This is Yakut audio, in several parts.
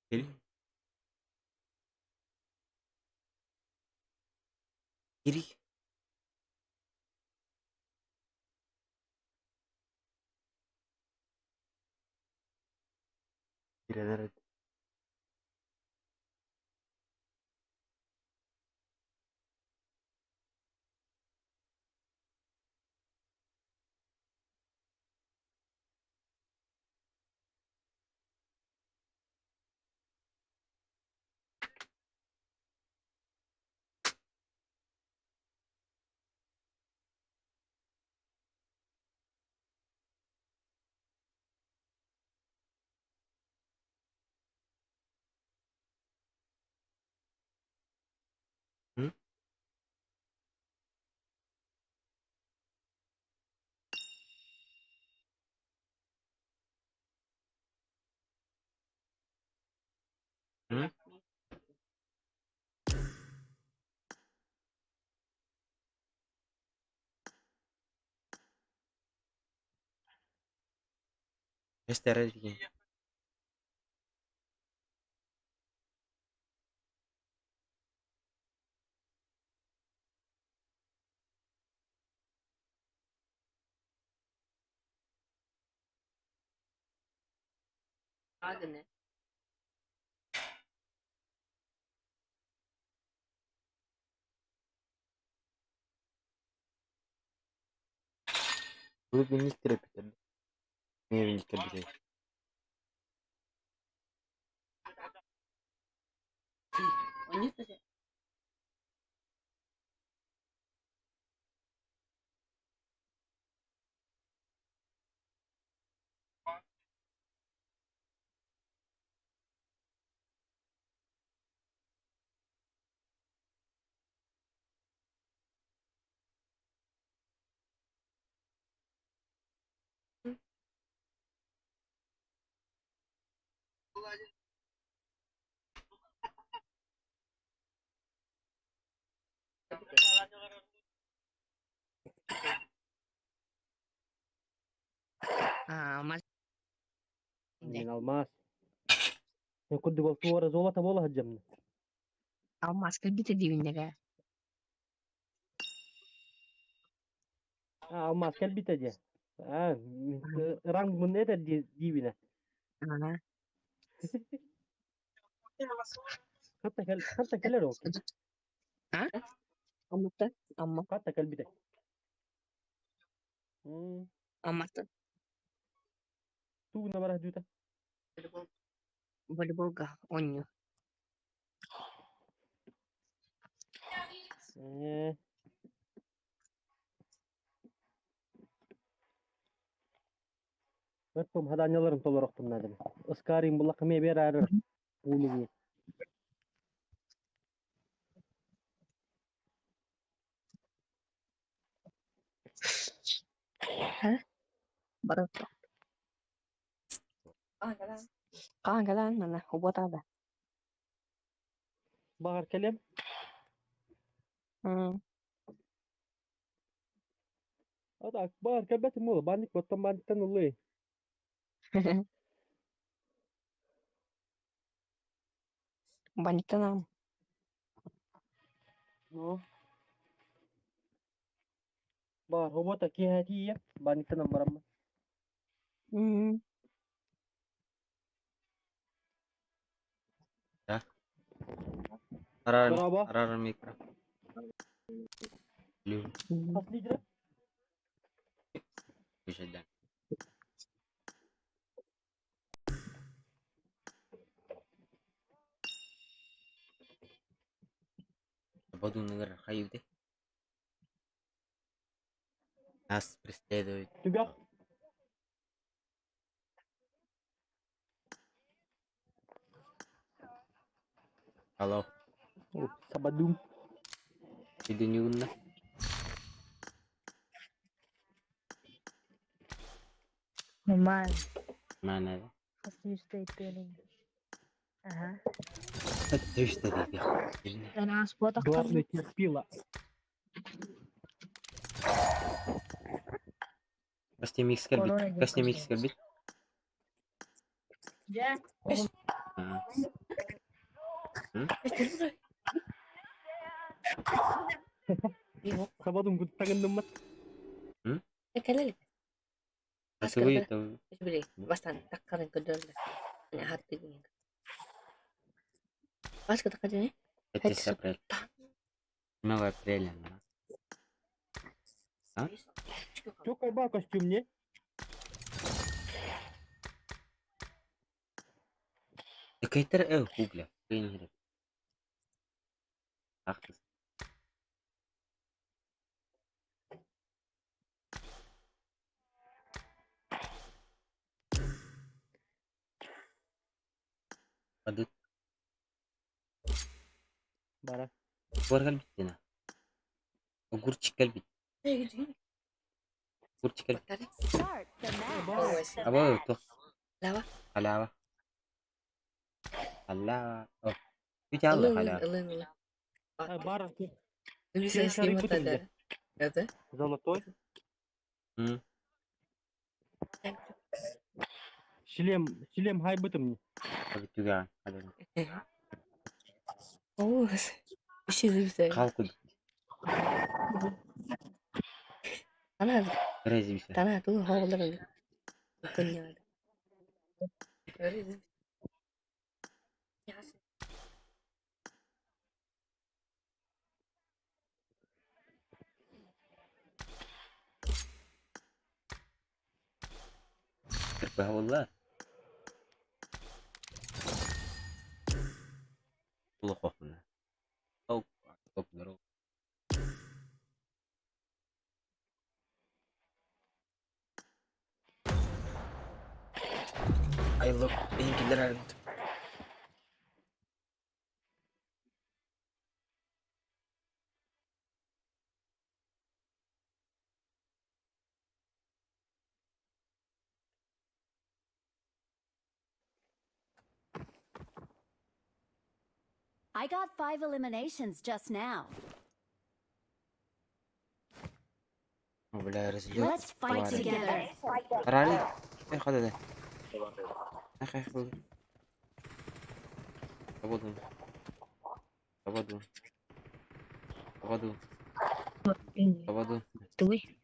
Kiri. Kiri. Kiri. Hmm? Hmm? Esther di. Бұл бинник битер. Не бинник битер. Алмаз Мин алмаас. Курдук ол туора золото буола сылдьаммын. Алмаас кэлбитэ диибиннэрэ. А, алмаас кэлбитэ дии. А, рангмын этэр диибинэ. Аа. Хатта кэл хатта кэлэр ол. А? Амматтан? Амма. Хатта кэлбитэ. Амматтан. Тугуна барар дьута. Волейболга оонньуу. Э. Өртум хадаанньаларын толорохтум наадым. Ыскаарыым буллахха эмиэ биэраарыр ууну дии. Бары Хаан кэлэн манна убуотаада. Баҕар кэлиэм. А так, баҕар кэлбэтим буолуо, баанньык оттон баанньыктан ыллый. Банниктан аам. Ну, баҕар хобуота киэһэ тиийэ, баанньыктан бараммын. Да. Арар, Браво. арар микро. Лю. Хас лидера? Көшеден. Бодунныгар хайыты. Нас преследует. Түгэх. Алло. Сабадум. Виденюнна. Нормально. Маана. Хас үстэ Ага. Түстэ диэтэх. Главное терпила. Костя микс кэлбит. Корона диэн Костя микс көрсөбүт. кэлбит. Дьэ, Аа. М? Сабадум куттагынныммат. М? Кэлэл Атугуй тыл. бастан таккарын көрдөрөллөр. Хаттыгын. Баска таккадыны? 5 апрель. 7 апреля. А? Чё кайба костюм не? Кайтар э хубля. Кыйын Ах ты. Адыт. Бара. Бар кэлбиттина. Огурчик кэлбит. Огурчик кэлбит. Start the match. Аба туох. Лава. Халява. Халява. О. Бүтэ халява. Ылын ылын. Бар. Үлүсэ Шарик бутылья. Это? Золотой. М. Шлем, шлем хай бытым. Бүтүгэн. Халява. Оо, үсэ. Халку. Ана Резимся. тана туу хооллар. Көннөр. Кырбаһылла. Улахохпуна. Ол топнору. I look painkiller and I got 5 eliminations just now. Бля, разлет. Let's fight together. Ралли. Эх, hadi. Эх, эх, Табадын. Табадын. Табадын. Табадын. Тугуй?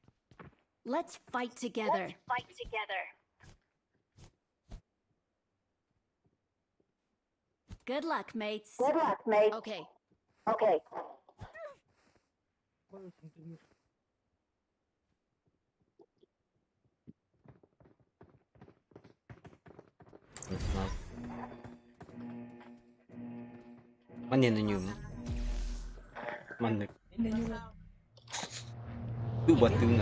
Let's fight together. Good luck, mates. Okay. Манна ньуум. Маннык. Туу баттыгын.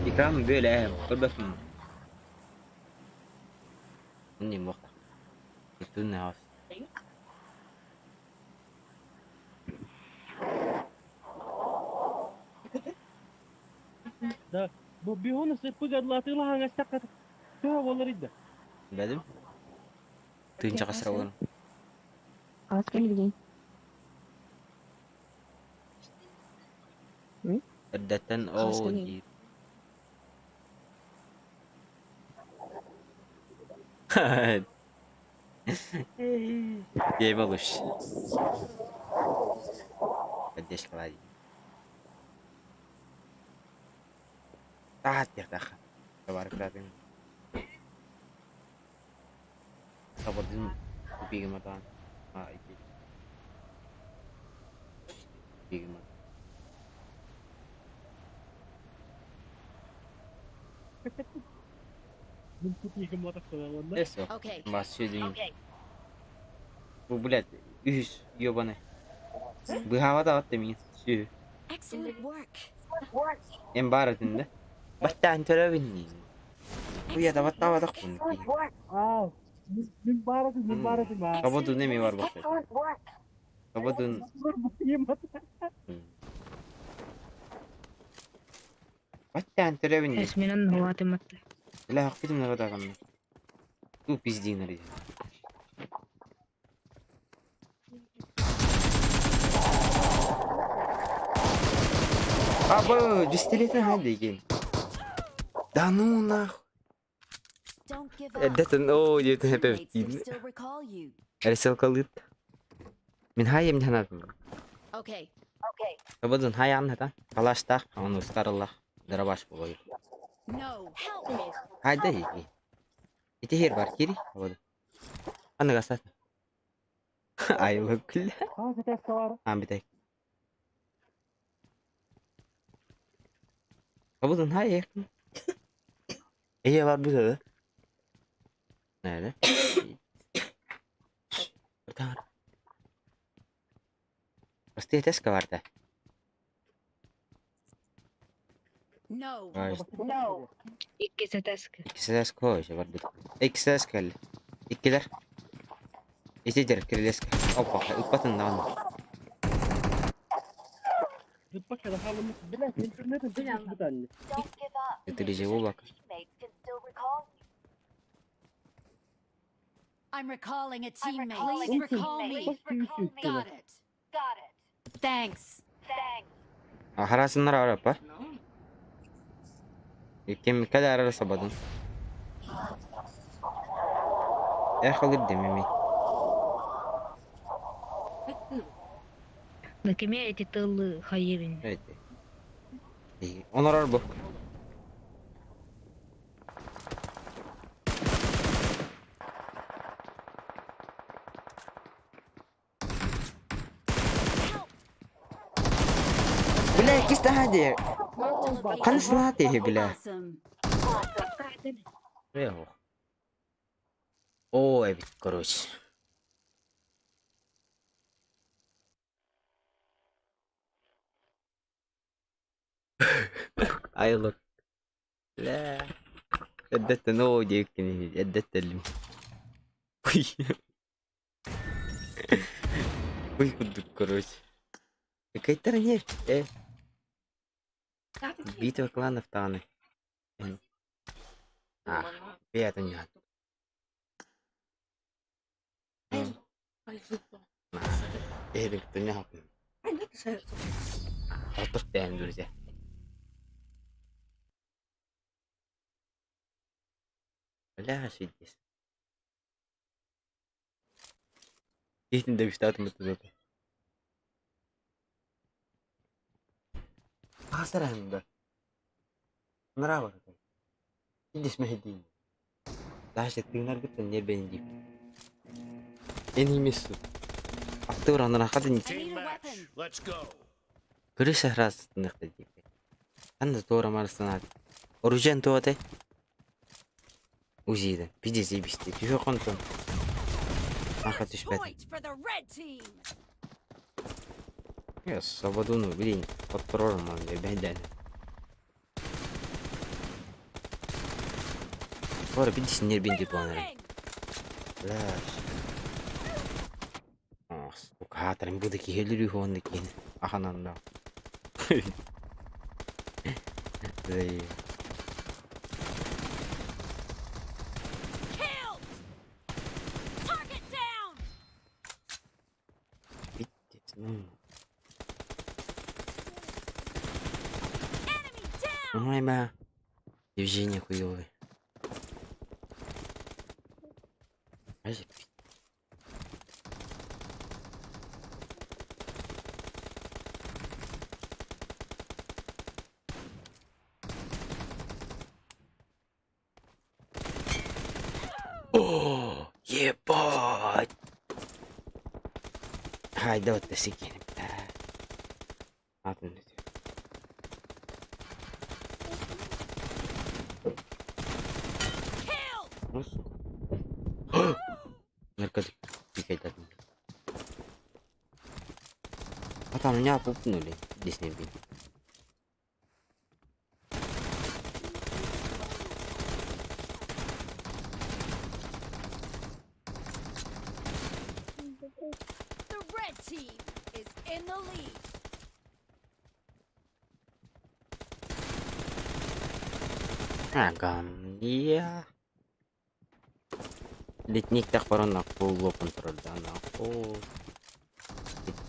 Экран böyle ээ, көрбөппүн. Манна буохта. Тутун аас. Бу биһуна сыппыгар латыла хаҥастакка төһө буолар идда. Бэдим. Тыынча хасыра буолан. Хас кэлигин? Эрдэттэн Хас оо кэлигин? диир. Диэбэ олус. Поддержкалаа дии. Таат диэхтээх. Товар кыраатын. Табардын купигыматаан. А, ити. Купигымат. Мин купигым матахтана уонна. Eso. Okay. Бас сүдүн. Бу, блядь, үһүс ёбаный. Быһаабата атты мин. Сү. Excellent work. Эн баар этин да. Баттаан төрөбүн. Уя да Excellent баттаабатах work. бун. Аа, мин баар этим, мин баар этим аа. Табадын эми бар бакта. Табадын. Купигым мат. Баттаан төрөбүн. Эсминан хуатыматта. Ла хакпитим нагадагам. Ту пиздин ари. Абы, пистолетин хайда екен. Да ну нахуй. Don't give up. Эрдэтин оо диэтин Teammates can хэпэптиин. still recall you. Эрсэлкалыт. Мин хайым ханатым. Okay. Табадын хайан хата. Калаштах, оны устарыллах. Дарабаш болой. No. Help. Хайда еки. Ити хер бар кири. Табадын. Аны гасат. Айылы күл. Аа, сэтээс бар. Ам битек. Табадын хай yakın. Eye var bu da. Nerede? Tamam. Простые теска var da. No. No. Икки сэтээскэ. İkisi de koy var bir. İkisi de kelli. İkiler. İkidir kirlesk. Опа, ыппатын даҕаны. Ыппакка да хаалыммыт. Билэ, интернет битанни. Don't give up. Ытырыжы буолбакка. Teammates can still recall you. I'm recalling a teammate. Please recall me. Got it. Got it. Thanks. Харасыннар арапа. Иккем када арара сабадын. Эхолыр демеми. Накеме эти тылы хайыбин. Evet. Onorar bu. Help. Бля, кис daha diye. Marked a location. Канысына diye бля. Awesome. Yok. О, evet, короче. Айылык. Бля. Эддеттен оо диэккини, эддеттеллим. Ой. Ой, курдук, короче. Кайтар не. Битва кланов таны. А, это не. Эрик, ты не. Отур друзья. Бля, пиздец. Киһитин да бистаатым. Хаастараһын да. Нравится. Пиздец мэһэйдиин. Даже тыынаргыттан нербэни диир. Эн имессу. Аттыбар анарахатын Team I need a match. weapon. Let's go. Крыша раз диир. Ханна туора марыстан Оружен туоте. Узида. Пиздец ебисти. Түһө контон. Аха First түспэт. point for the red team. Я свободуну, блин, подторорум он бэдэн. Туора пиздец нербин дип буолар. Reloading. Бляш. Ох, сука, хаатарым бу да киһи өлөрүү киһини. Аханан да. Зай. Killed. Target down. Пиздец, ну. Enemy down. Ой, ба. Движение хуёвое. Ай, О, ебать! Ай, да вот ты сикини, бля. Атын Killed. Ну, сука. Наркотик пикать. А там меня пупнули. Здесь не били. The red team is in the lead. Ага, я. Летник так барон акул контрольдан акул.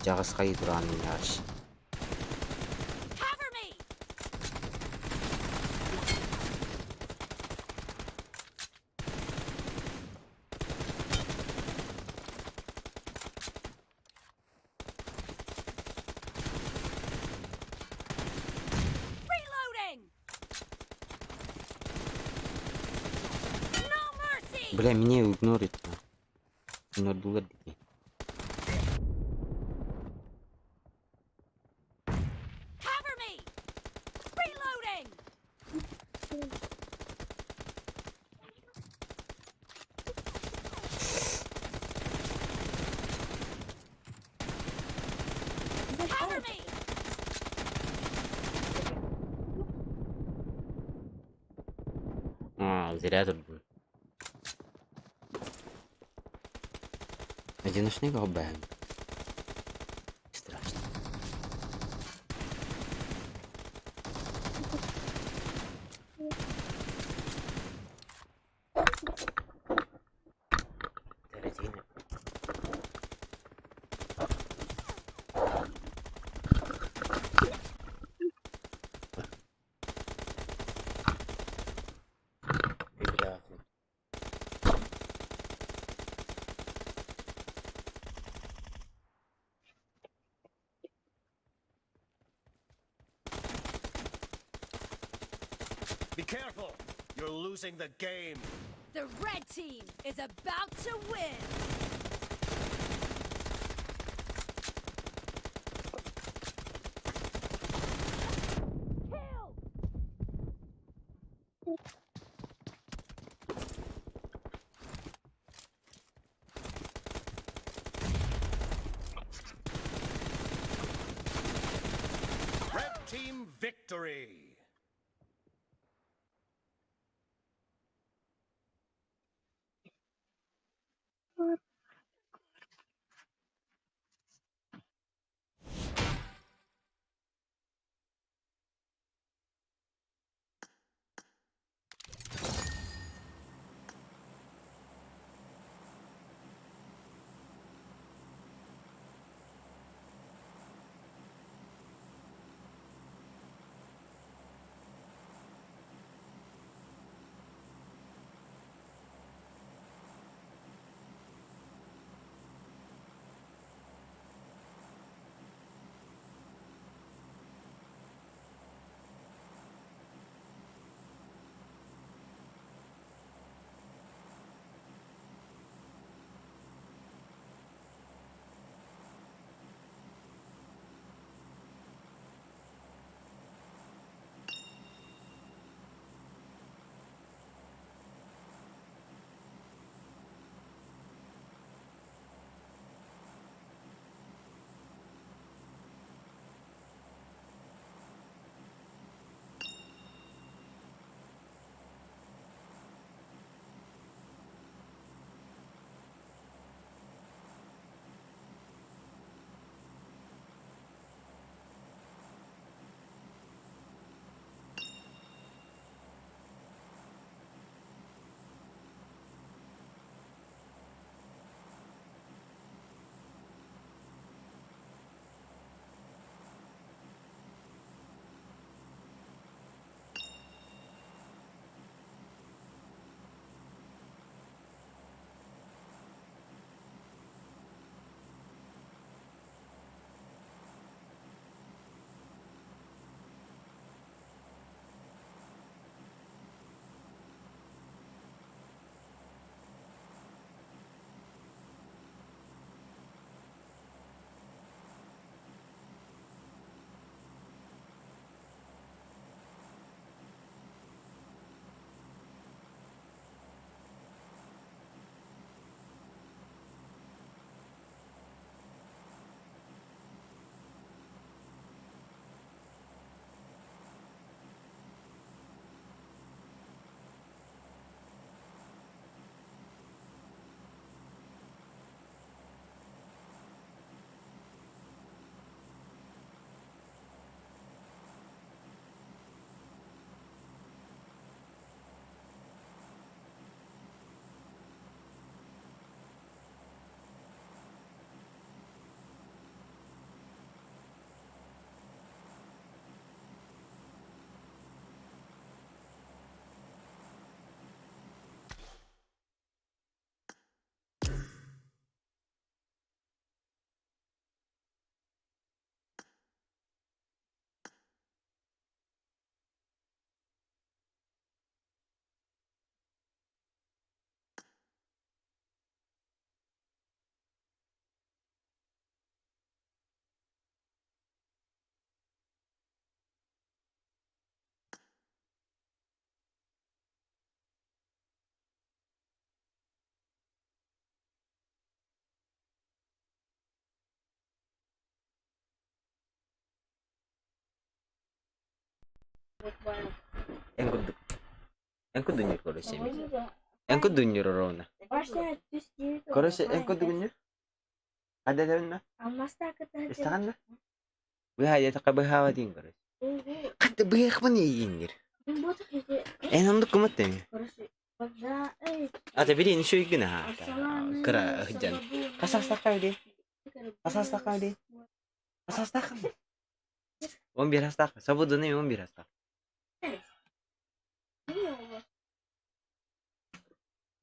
Жагыс кай туран яш. Cover me. Reloading. No mercy. Бля, меня игнорит. Игнордулар дики. Cover me. Reloading. Cover me. А, зря тут был. Одиночный голбэм. Страшно. Таратина. Бля. Be careful. You're losing the game. The red team is about to win. Kill. Red team victory. Эн курдук. Эн курдук короче. Эн курдук ровно. Короче, эн курдук Хаддатабынна? Истаҕанна? Быһа диэтэххэ быһаава диин короче. Хатта быһыахпын иигингир. Эн оннук кымат эми. Ата билин үчүгэй гына кыра сылдьан. Хас саастаахха билин? Хас саастаахха билин? Хас саастаахха? 11 саастаах. Свободный 11 саастаах.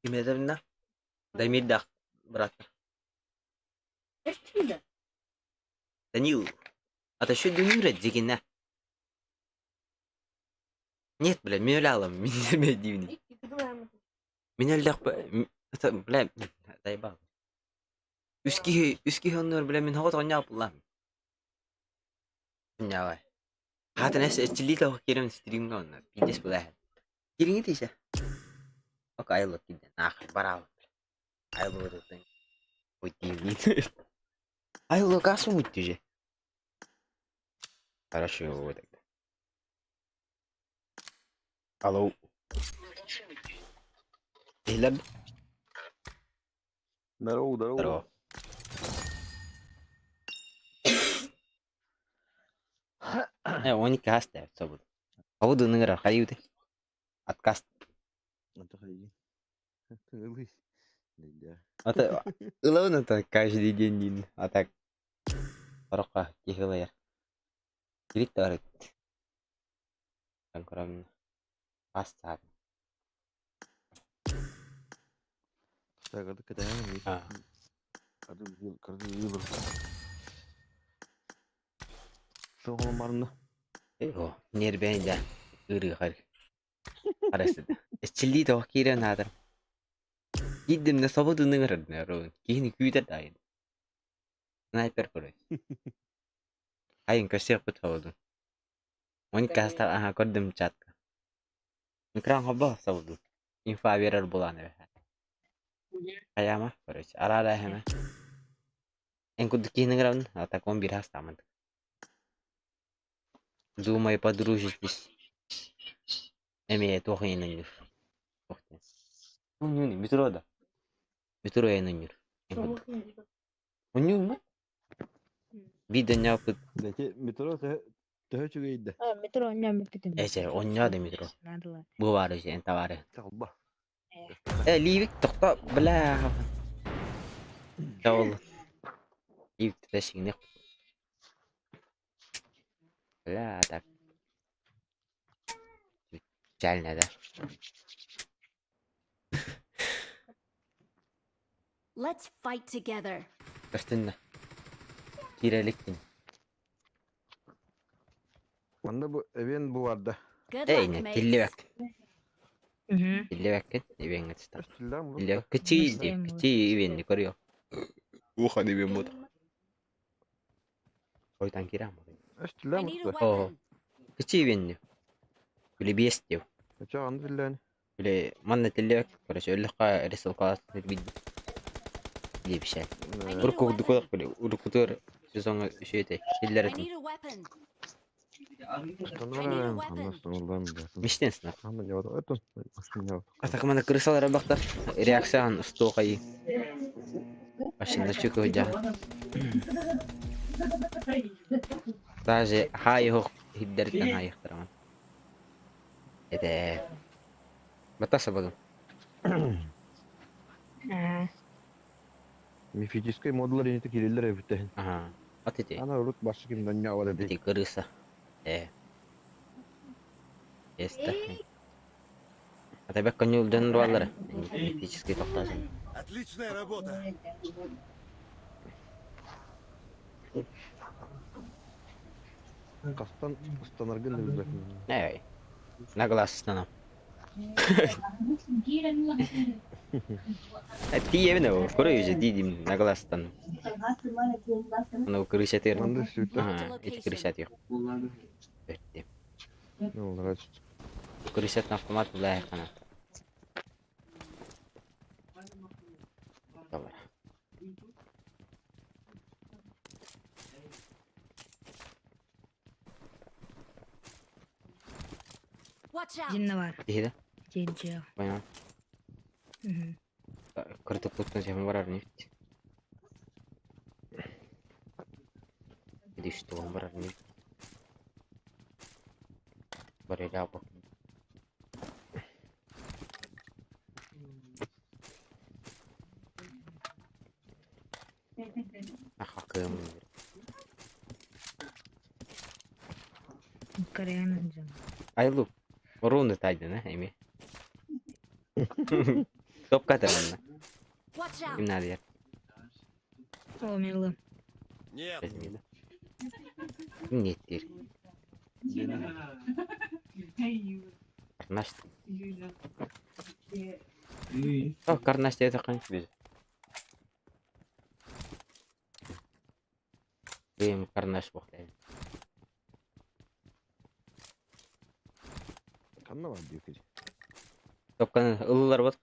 Ким этэринэ? Дамирдаах бырааттар. Данил. А то что Данила дигина? Нет, бля, мен өлө аламын, мен дивни. Мин өллөх, бля, заебал. Үс киһи оннугар, бля, мин хоҕо тоҕонньоох буллаам. Нявай. Хаатын эс эчилии тоҕо киирэн стримҥа онно, пиздец была. Кириҥи тиисэ. Ок айыллык киирдэ, нахуй, бараалык. Айыллыбытыттан Ой, Айыллык асу же. Хорошо, тогда. Алло. Иһиллэр Здорово, здорово. Здорово. 12 хаста собут. Хабы дыныгар хайыты. Отказ. Ата ылабын ата каждый день дин. А так Орокка киһилайар. Кирик тарыт. Анкорам аста. А. Эго, нербен да. Ырыхар. Арасыда. Эчилли тоқ кирен хадыр. Гиддимне собу дыныгар Кихини күүтэр дайын. Снайпер короче. Айын көсөк бут собудун. Он каста аха көрдүм чатка. Экран хобо собудун. Инфа берер булан эбэ. Аяма короче. Арара хеме. Эн кудду кихини а так он бир хастамын. Думай, подружитесь. Эме туох инэннүр. Унньуни метро да. Метро энэннүр. Унньуун Видео Метро төһө үчүгэйдэ? Метро онньоон бүппүтүм. Эче, онньоо да метро. Надо. Бу баар эн товары. Чалба. Э, Ливик тохто, бля. Ол. Ливик тәшигне. Бля, так. Печально, да? Let's fight together. Көстүннэ. Киирэликтин. Манна бу эбиэн бу барда. Good Эй, luck, не, mates. тиллибэк. Мгм. Тиллибэккин, ибиэҥҥэ тустар. Өстүллээн бу. Тиллибэк. Кычыы ди, кычыы ибиэнни көрүө. Уха дибиэн бут. Ойтан киирэн бу. I Өстүллээн need a бу. О. weapon. Кычыы ибиэнни. Били биэс диэв. Чаҕан тиллээн. Били манна тиллибэк. Короче, өллөххө ресылкалаас бид. Диэбишэ. I need a Урукку weapon. курдук били уруккутугар сезоҥҥа үсүөтэй. Тиллэр I этим. need a weapon. I need a weapon. Миштен сынар. Атакамана крысалар бактар. Реакциян устуохай. Машина чүкө жа. Даже хай хох хиддертен хайыктараман. Эте. Батаса багым. Аа. Мифический модулар инете кириллер эбиттен. Ага. От эти. Ана урут башы ким дөнья бар Эти эбит. крыса. Э. Эста. Атабек конюл ден руалары. Мифический токтазын. Отличная работа. Кастан станаргын деп билбеппин. Эй. На глаз станам. Тиебин о, көрө дидим на глаз станам. Аны крыша тер. Манды сүтэ. Ага, эти крыша тер. Бертти. Олар Крыша автомат булай кана. Добре. Watch out! Дьиннэ баар. Киһи да? Дьиэ Понял. Мгм. Кырдык сем барар нефть. Или барар нефть. Барыля Ахакым. Кореяны дьон. Айлу. Оруну тайдын, эми. Топка таранна. Watch Ким out! надо О, милы. Нет. Ким неттир? Карнаш. О, карнаш деді қан біз. Бем карнаш боқты. Ханна бар диyor ki. Топканы ылылар бот.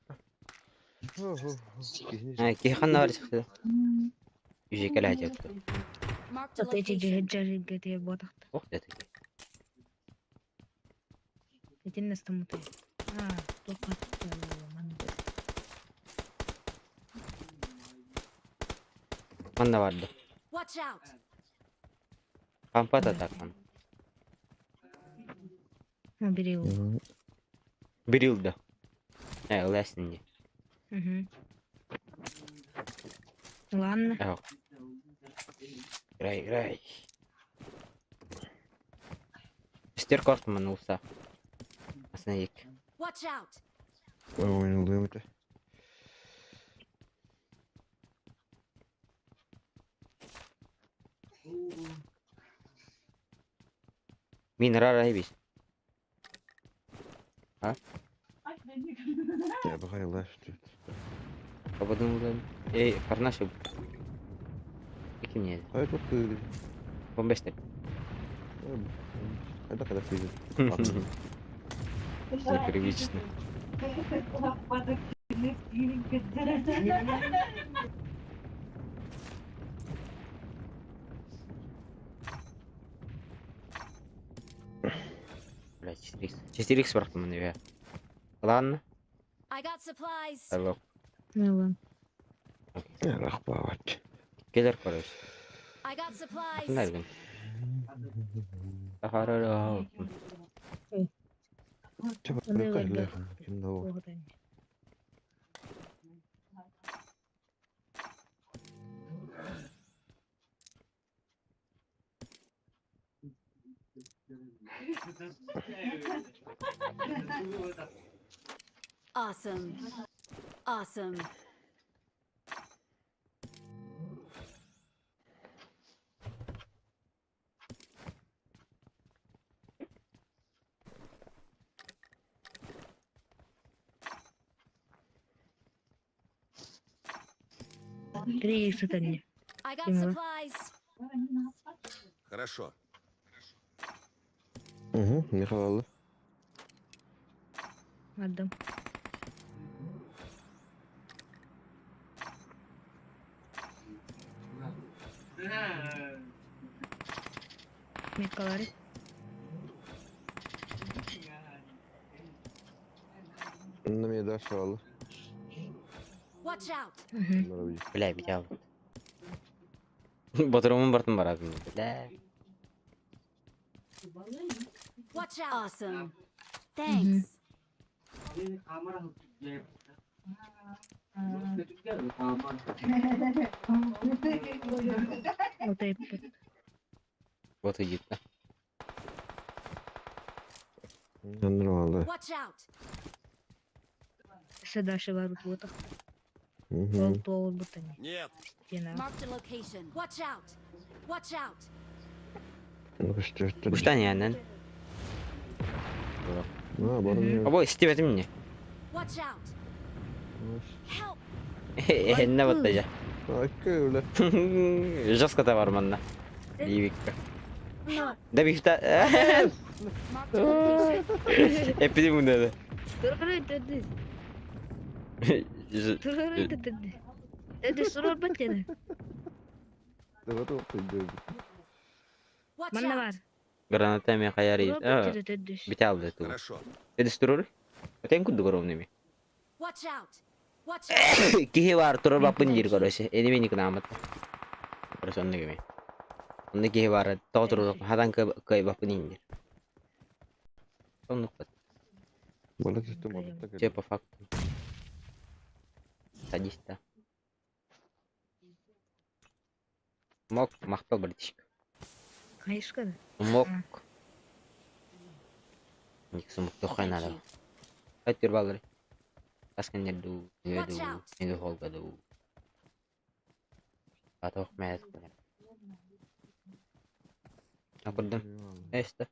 Ки ханна бар чыкты. Үже келе жатты. Marked a Вот эти location. дьиэ ботахта. Ох деді. Итиннэ стамуты. А, тоқат Ханна барды. Watch out! Кампат атакан. Бери его. Бирилді. Ә, ыласın не. Угу. Ладно. Ах. Играй, играй. Үстер кортымын улса. Асына ек. Watch out! Ойнылдым өте. Мин рара бис. Я бахайла. Кабадын Эй, карнашы. Ким не? Hayır çok kıydı. 15 тер. Қайда қайда кıydı. Непривычно. Бля, 4х. 4х барақтым міне. Ладно. I got supplies. Алло. Ну ладно. Рахмат. Келер короче. I got supplies. Nereden? Ахарара. Кимде ол? Awesome. Awesome. Три икса не. I got Поняла. supplies. Хорошо. Угу, Михаил. Отдам. Меткалары. Неме дальше алды. Watch out! Угу. Бля, бля. Батырымын бартын барадым. Бля. Watch out! Awesome. Thanks. Вот это. Вот иди. Нормально. Watch out! Все дальше барут вот. Угу. Ол пол бутани. Нет. Стена. Marked a location. Watch out! Watch out! Ну что это? Уштан янан. А, барым. Абой, истебетим мне. Watch out! Help! Энне баттажа. Акы Жестко товар манна. Ливикка. Help! Да бифта. Marked a location. Эпидемия да. Туры Туры Это сурор баттена. Watch Манна out! бар. Граната эмиэ хайар Туруорбут этэ төрдүс. Бүтэ алды тугу. Хорошо. Эдис туруору. Этэн курдук ровно эми. Watch out! Watch out! Киһи баар туруорбаппын диир короче. Эни мени кынаамат. Короче оннук эми. Онно киһи баар тоҕо туруорбаппын хатан кыайбаппын иһин диир. Оннук Бала түстүм, олutta Че кэллим. по факту. Садись да. Мок, махтал, братишка. Хайышка да. Мок. Ник сумок тухай Thank надо. you. Хай баллары. Таскан ду, не Watch ду, out. не ду холга ду. Атох мэ. Акурдum. Эста.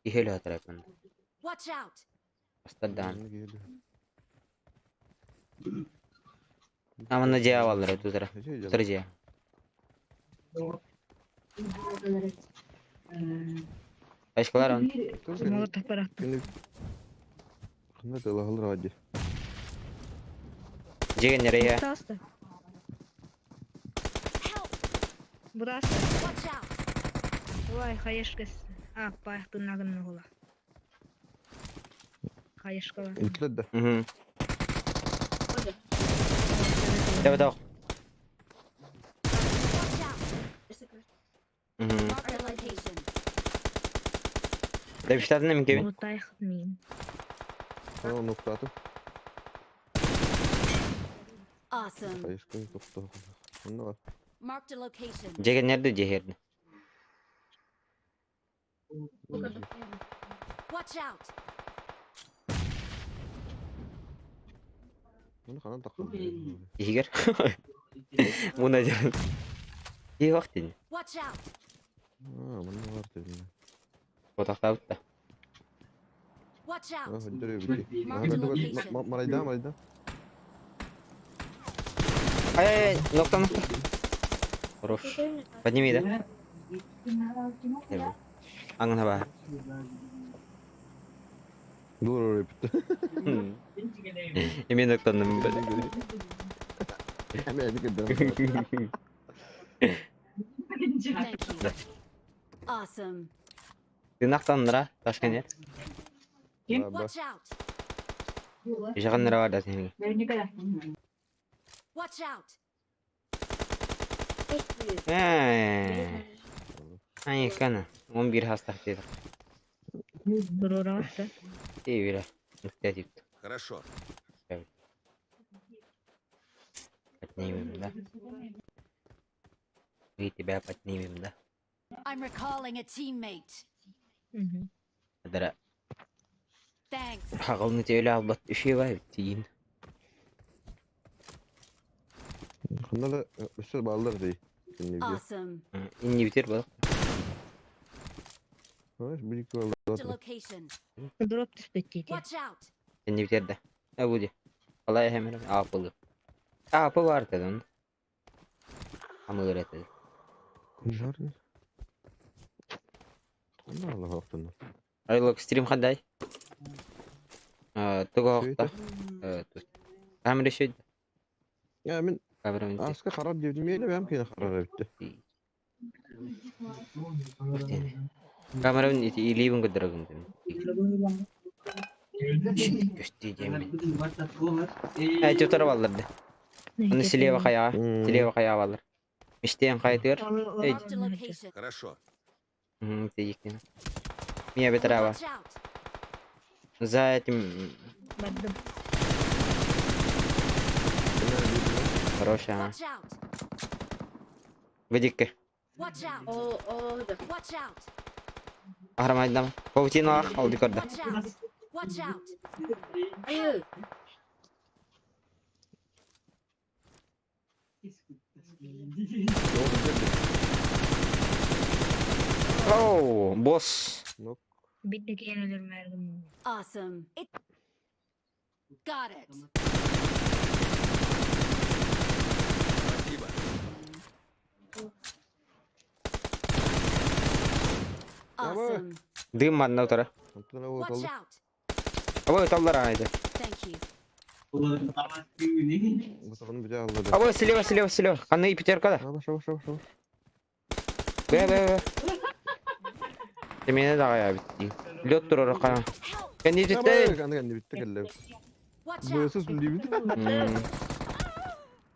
Ихеле хатарапын. Watch out! Астадан. Аманна жаа баллары тутара. Тутара жаа. Башкалар он. Сумолот аппарат. Ханна тылаһылар ади. Жеген нерeye? Таста. Help! Burası. Watch out! Vay хайышкасы. А, паяқтың ола. Хайышка бар. Үтләд да. Мгм. Давай, давай. Watch out! Мгм. Mark the location. Demişler mi Kevin? Bunu tayxmayın. Ана ноктаты. Awesome. Хайышка тохто. Онна бар. Marked a location. Жеген nerede Cehir'de? Watch out! Муну ханан таккан. Игер. Муна жер. İyi vaktin. Watch out! А, муну бар дедим. Otaqta bitta. Watch А, out! ханжары бити. Marked a location. Марайда, марайда. Ay ay ay nokta nokta. Хорош. Подними, да? Аңына ба. Дур битти. Эми ноктанным. Эме эми кедем. Thank you. Awesome. Тынақтанныра ташкенер. Watch out! Жағынныра бар да сенің. Watch out! Ай, кана. 11 хастах деді. Durura da. Дейбіре. Нүкте deyip. Хорошо. Поднимем, да? Мы тебя поднимем, да? I'm recalling a teammate. Hı Дара. Thanks. Хағылны теле албат үше бай тиін. Ханна өсөр балдар дей. Awesome. Инни битер балық. Бир Marked a балдар. location. Drop түспөт дейді. Watch out! Инни битер да. А буде. Қалай хемер апылы. Апы бар деді. Амы öğretedi. Жар. Ханна Аллах актын. Айлык стрим қандай? Туга уақытта. Камера шөйді. Я мен Камера мен. аска харар дедим эле, бәм кене харар битти. Камера мен илибин көдөрөгүн. Көстүй деймин. Ай, tutara балларды. Оны слева қаяға, слева қаяға баллар. Миштен қайтыр. Эй. Marked a location. Хорошо. Тиектен. Мия бетрава. Watch out! За этим Бардым. хорошая. Watch out! Выдикке. Watch out! Watch out! Ахрамайдам. Паутина ах, алды көрді. Watch out! Watch out! Оу, босс. Bitti ki ölürüm Awesome. It Got it. Спасибо. Awesome. Дым манна утара. Watch out. Абой таллар айды. Thank you. Абой слева, слева, слева. Қандай пятерка да. Бе, бе, бе. Семена даҕайа эбит дии. Лед турар хана. Кэннититтэн. Аны кэннибиттэ кэллэ. Watch out! Быысыз билдибит.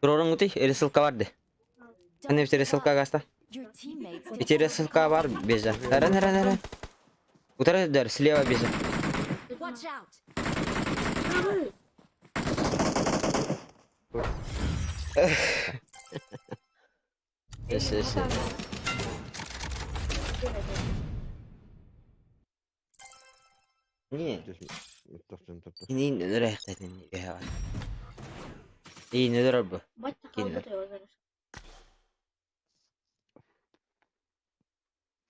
Туруоруҥҥутуй, ресылка бар ди. Don't Аны give ресылка up. гаста. Your teammates can Ити still ресылка recall бар you. безе. Эрен эрен эрен. Утары дэр, слева безе. Watch out! Эс эс. Не. Кинин нөрэ хтэтин бэһэ. И нөрө бу. Кинилэр.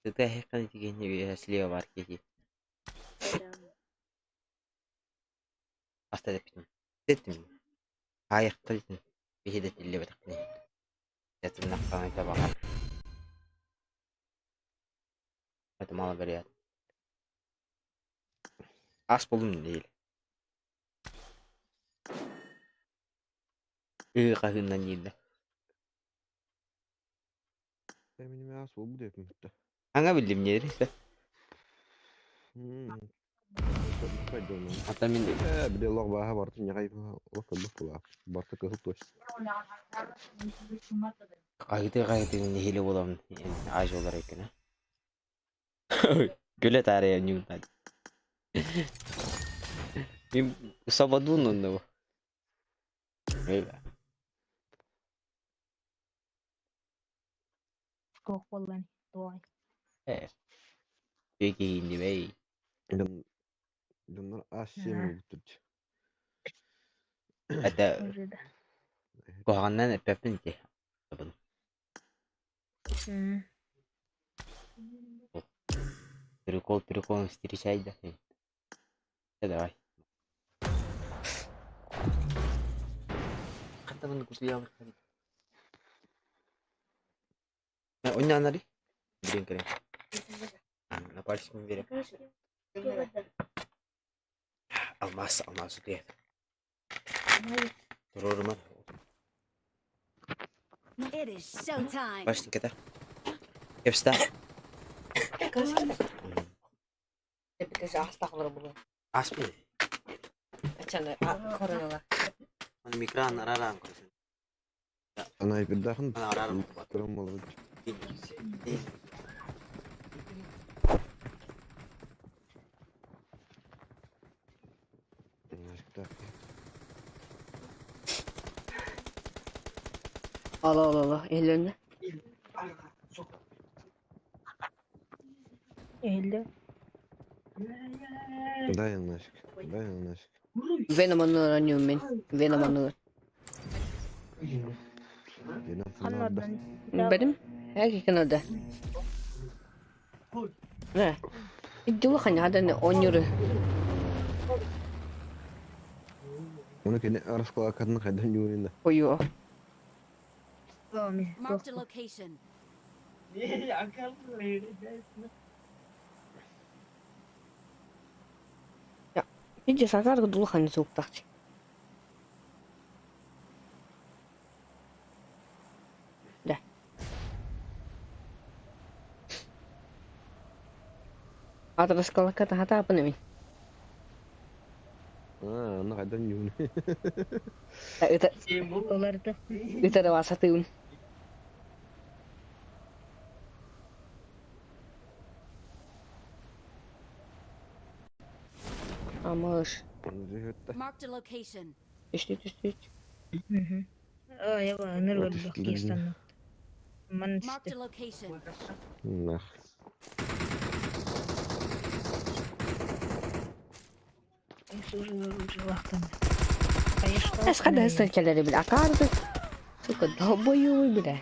Тыта хеккан итигени бэһэ слева бар киһи. Аста деппитим. Теттим. Аяқталытын. Биһи да тиллебетахпыны. Ятыннахтан табаҕар. Это маловероятно. Ас булум değil. Ыы хаһыынан дииллэ. Аңа биллим нери. Ата мин Били лох бааһа барты ньаҕай лох кылбах кулаах барты кыһыл туос. Кайты кайты нехиле болам аж олар экен а. Күлэ таарыйа ньуунтан. Мин сабадун онно бу. Эйбэ. Туох буоллан туой. Э. Пеки бей. Дьоннор ас сиэн буолбуттар. Это Уже да. куһаҕаннан эппэппин ти. Табын. Прикол приколом встречай да. Э, давай. Хаттамын кутуя бар. Ойнанари. Блин, кэрэ. На пальцем бере. Алмаз, алмаз утуя. Турорумар. It is showtime. Башника Кепста. Аспы. Аны микран араран көрсін. Ана бирдахын Ана араран туран болот. Al al al ellerine. Элле. Дай нафиг. Дай нафиг. Venom öğreniyorum ben. Venom anılar. Ханнардан. Benim her kanalda. Ne? Дулахан хадан ойнур. Оны кene арасклакатын хайдан юринда. Ою. Marked a location. Иди сакар дулахан суктахч. Да. Адрес калаката хата апнами. А, аны хайдан юрин. Это Оларды. это васатыун. Амыш. Marked a location. Түштү түштү. Aa яба ыныр көрдөх кистанны. Ман Marked a location. Нах. Эс када эстер бил акарды. Сука, долбоёбы, бля.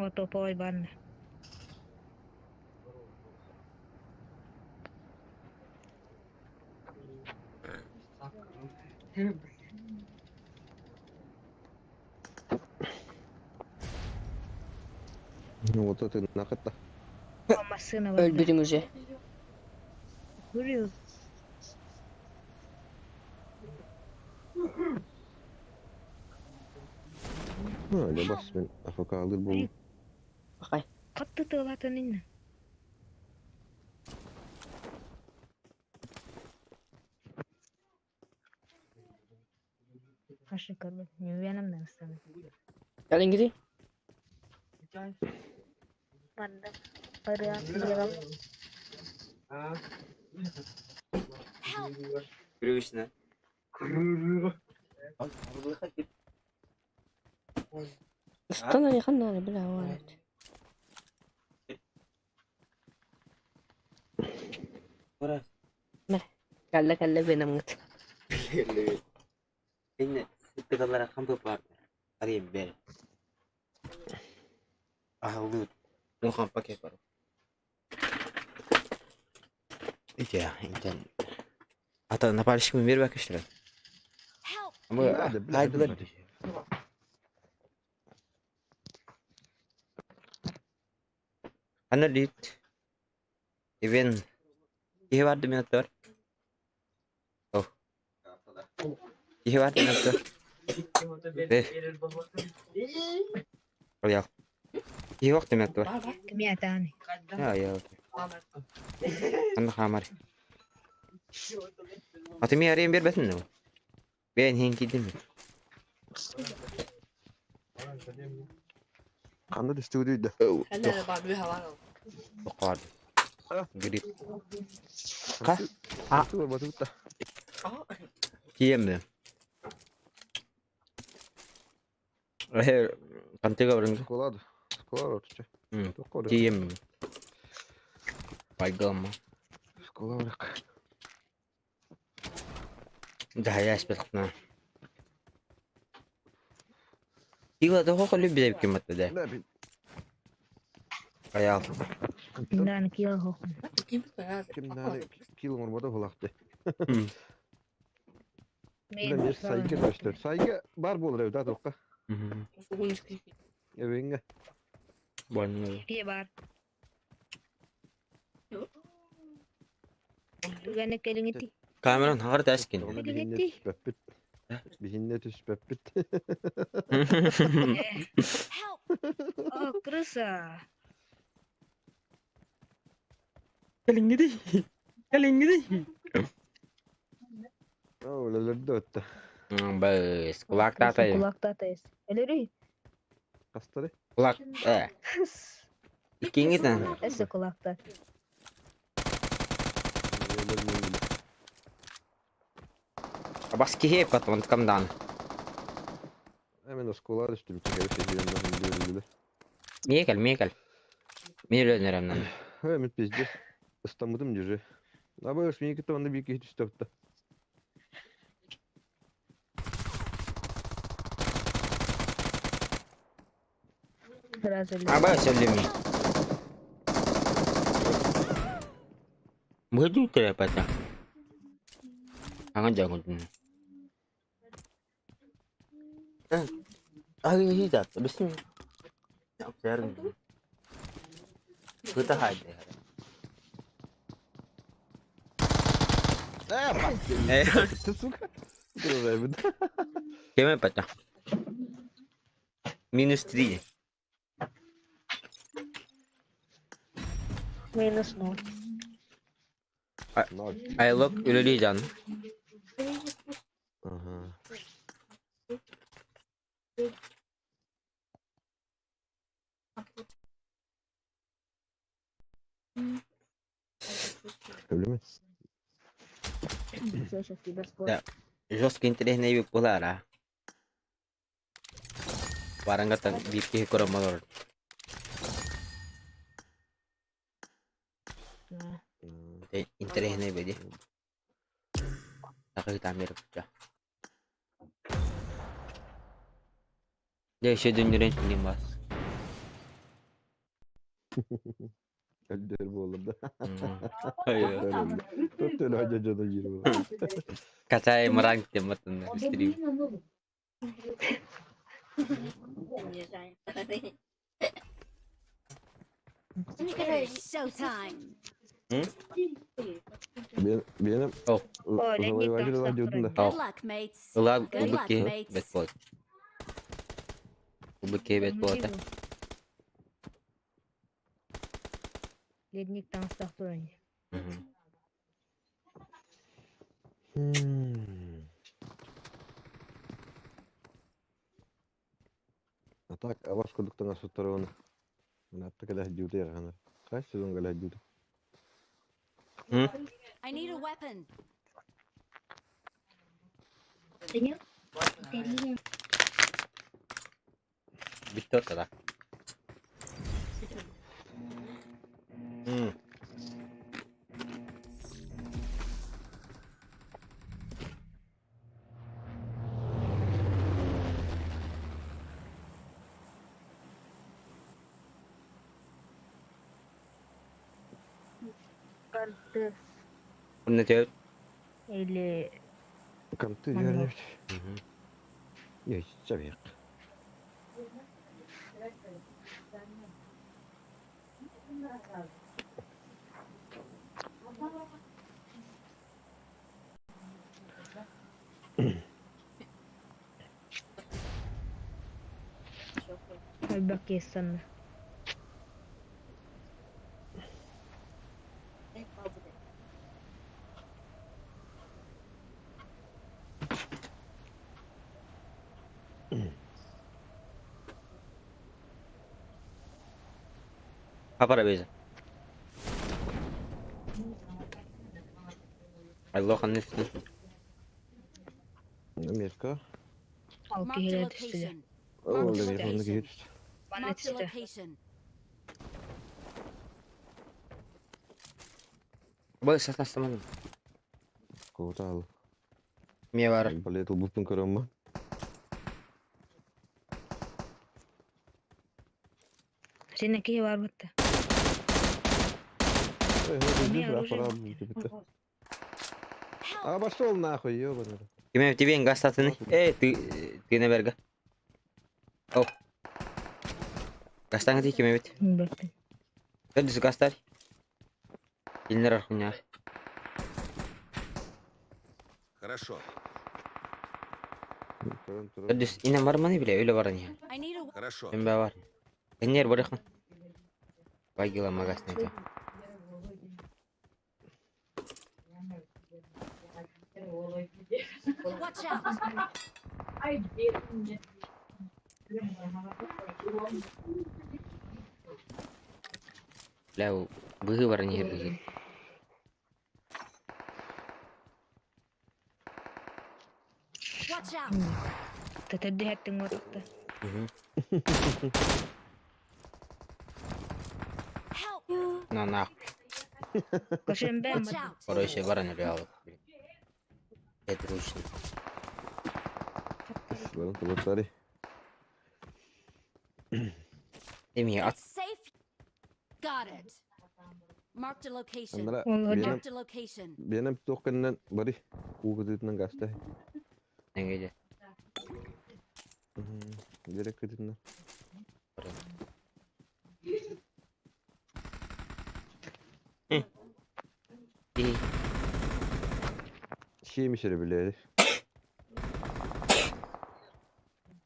О топовой банна. Ну вот это нахата. Машина бар. Өлбүтүң уже. Көрү. Öyle bas ben AFK alır buldum. Bakay. Хатты тыалатын инна. Хашы көрбөт. Нүвенем даңстаны. Gelin gideyim. Барда. Барыа тыалам. Help! Привычно. استنى خلنا بالله واحد. قال لك اللي بينا موت. Beni sıkıdalara kampı vardı. Arayayım beni. Ah olur. Muhan paket var. İşte internet. Hatta ne paylaşımı bir bakıştılar. Help! Ama Nerede? haydılar. Ana lit. Even. İyi vardı minatlar. Oh. İyi vardı minatlar. Ve. Ya. İyi vakti minatlar. Кими атааны. Ya ya. Anna hamar. Atımı arayayım bir betin ne? Ben henki değil mi? Kanda düştü. هلا بعد بها وانا. Vardı. Grip. Ka? Ha. Batı da. Kiyemdi. Ehe, kantiga barın. Skoladı. Skola ortaya. Hı. Kiyem. Baygama. Skola bırak. Daha yaş betna. Игла да хохо люби деп кем атты да. Ne bileyim. Аял. Дааны киел хохун. Kim nerede kilo vurmadı hulaktı. Мен Bir saygı göster. Saygı var bu olur evde dokka. Evine. Больно. Кие бар. Түгәне келиңити. Камерон хагар ташкин. Onu bihinne tüsbet. Bihinne tüsbet. Help! О, крыса. Келиңгиди. Келиңгиди. Öyle de öttü. Быс, кулак татай. Кулак татайыз. Элери. Kastırı. Кулак. Э. Икиңитен. Эссе кулакта. Бас кихеп катман камдан. Hemen o skola düştü bir kere şey diyorum. Мекал, мекал. Мен öneremden. Hemen bizde. İstanbul'da cüzü. Ama ölçmeyi gitti onda bir iki düştü öttü. Сразу эле. Аба сөйлеме. Мыду трепата. Аңа жагын. Ай, хидат, бисм. Ярын. Кыта хайды. Сука. Кеме пата. Минус 3. Минус ноль. Айлык үлелейжан. Ага. Öyle mi? Все, сейчас киберспорт. Да. Жестко интересный вид была, Барангатан битки коромалор. Да. Интересный беди. Такой там мир. Я еще один не бас. Öldür bu oğlum da. Hayır. Öldür. Tut öyle hoca canı yürü. Качай мранг тематын стрим. Не знаю. It is showtime! Benim benim Oh. О, Леонид там diyordun da. Good luck, mates. Ыла Good luck, убыки mates. бет бол. Бу киэбэт буолта. Ледник таҥастаах туран. А так, абас курдук таҥаспыттар уонна Манатта кэлэ сылдьыбыта ыарахан. Хас сезон кэлэ сылдьыбыта? I need a weapon. Бүттэ ортода. Карты Онно төп. или Конты Манна. вернуть. Я чабек. Элбэх киһи санна. Хапара бейзе. Allah annesini. Америка. Ал Marked a киһилэр түстүлэр. location. Ол Marked a да онно location. киһи түстэ. Манна Marked a түстэ. location. Бу сатастамадым. Куота ал. Мие бар. Балет ылбыппын көрөммө. Сен киһи бар бутта. Эй, Эмиэ ну оружие пора баар. Help! А пошел нахуй, ёбаный. Киме тебе газ татыны. Эй, ты ты наверга. О. Гастан ти киме бит. Баппын. Көдүс гастар. Илнер архуня. Хорошо. Көрөн турар. Көдүс ине барманы биле, өлө баран я. I need a Хорошо. Эмбе бар. Энер барыхан. Байгила магас не. Watch out! Бля, быгы баран ер быгы. Watch out! Төтөрдө хэттиң отта. Help! На на. Көшөн бэ Watch out! Короче, баран реал. Это ручный. Баран турар. Эми ат It's safe. Got it. Marked a location. Андра, Ол биэнем Marked a location. биэнем туох кэннен бari уу кытыытынан гаста. неге. Берек кытыытынан. И Сиэмишери билери.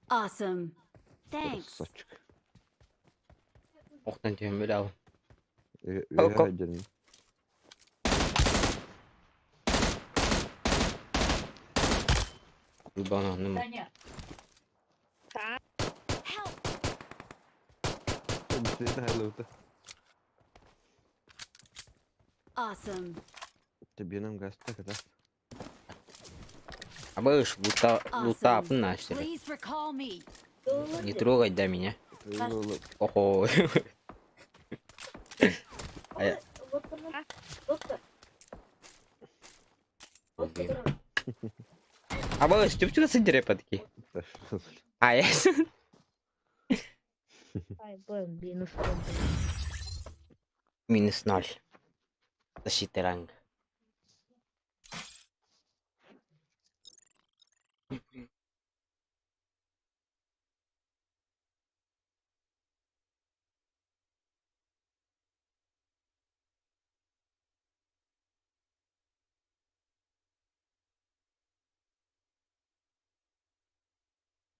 Awesome. Thanks. Сачык. Оқтан түйін бөлі ал. Хоп, хоп. Өйө Бана, ну. Help! Бисене Awesome. Биэнем гаста ката. Абыш, лута, лута, Awesome. наш. Please recall me. Не трогай да меня. Охо. А я- Убил. Абыш, чүпчүк сындырып такие. А, я. Ай, бу минус он. Минус ноль. Защита ранг.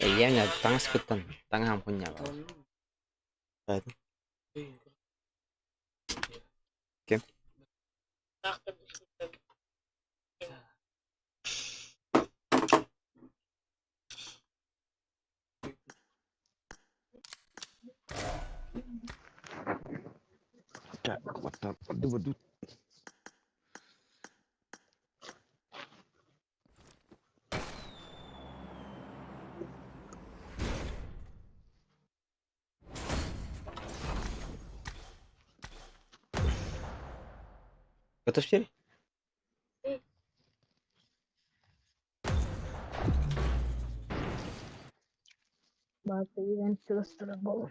Эйиэҥ таҥаспыттан таҥаһым хунньаабат. Ким? Так, вот там, воду. Готов теперь? Баатыйан сыластара буолуо.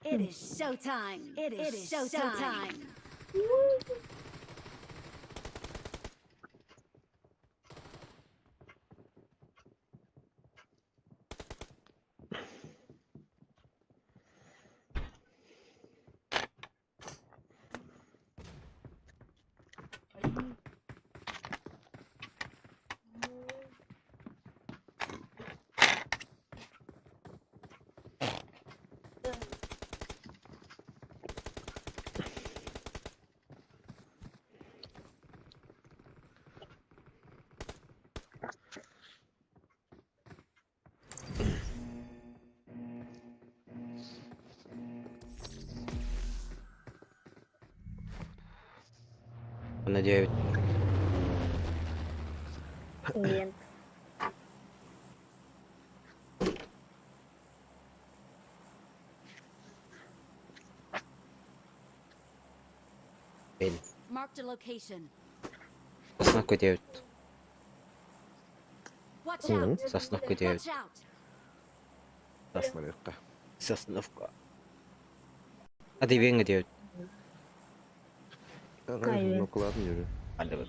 It is showtime. It is showtime. Надеюсь. Диэн Бэл. Marked a location. Сосновка 9. Watch Мгм. out. Сосновка 9. Watch out. Барыахха. Сосновка. А ты венга 9. Кайы. Нокладын жүрі. Алды.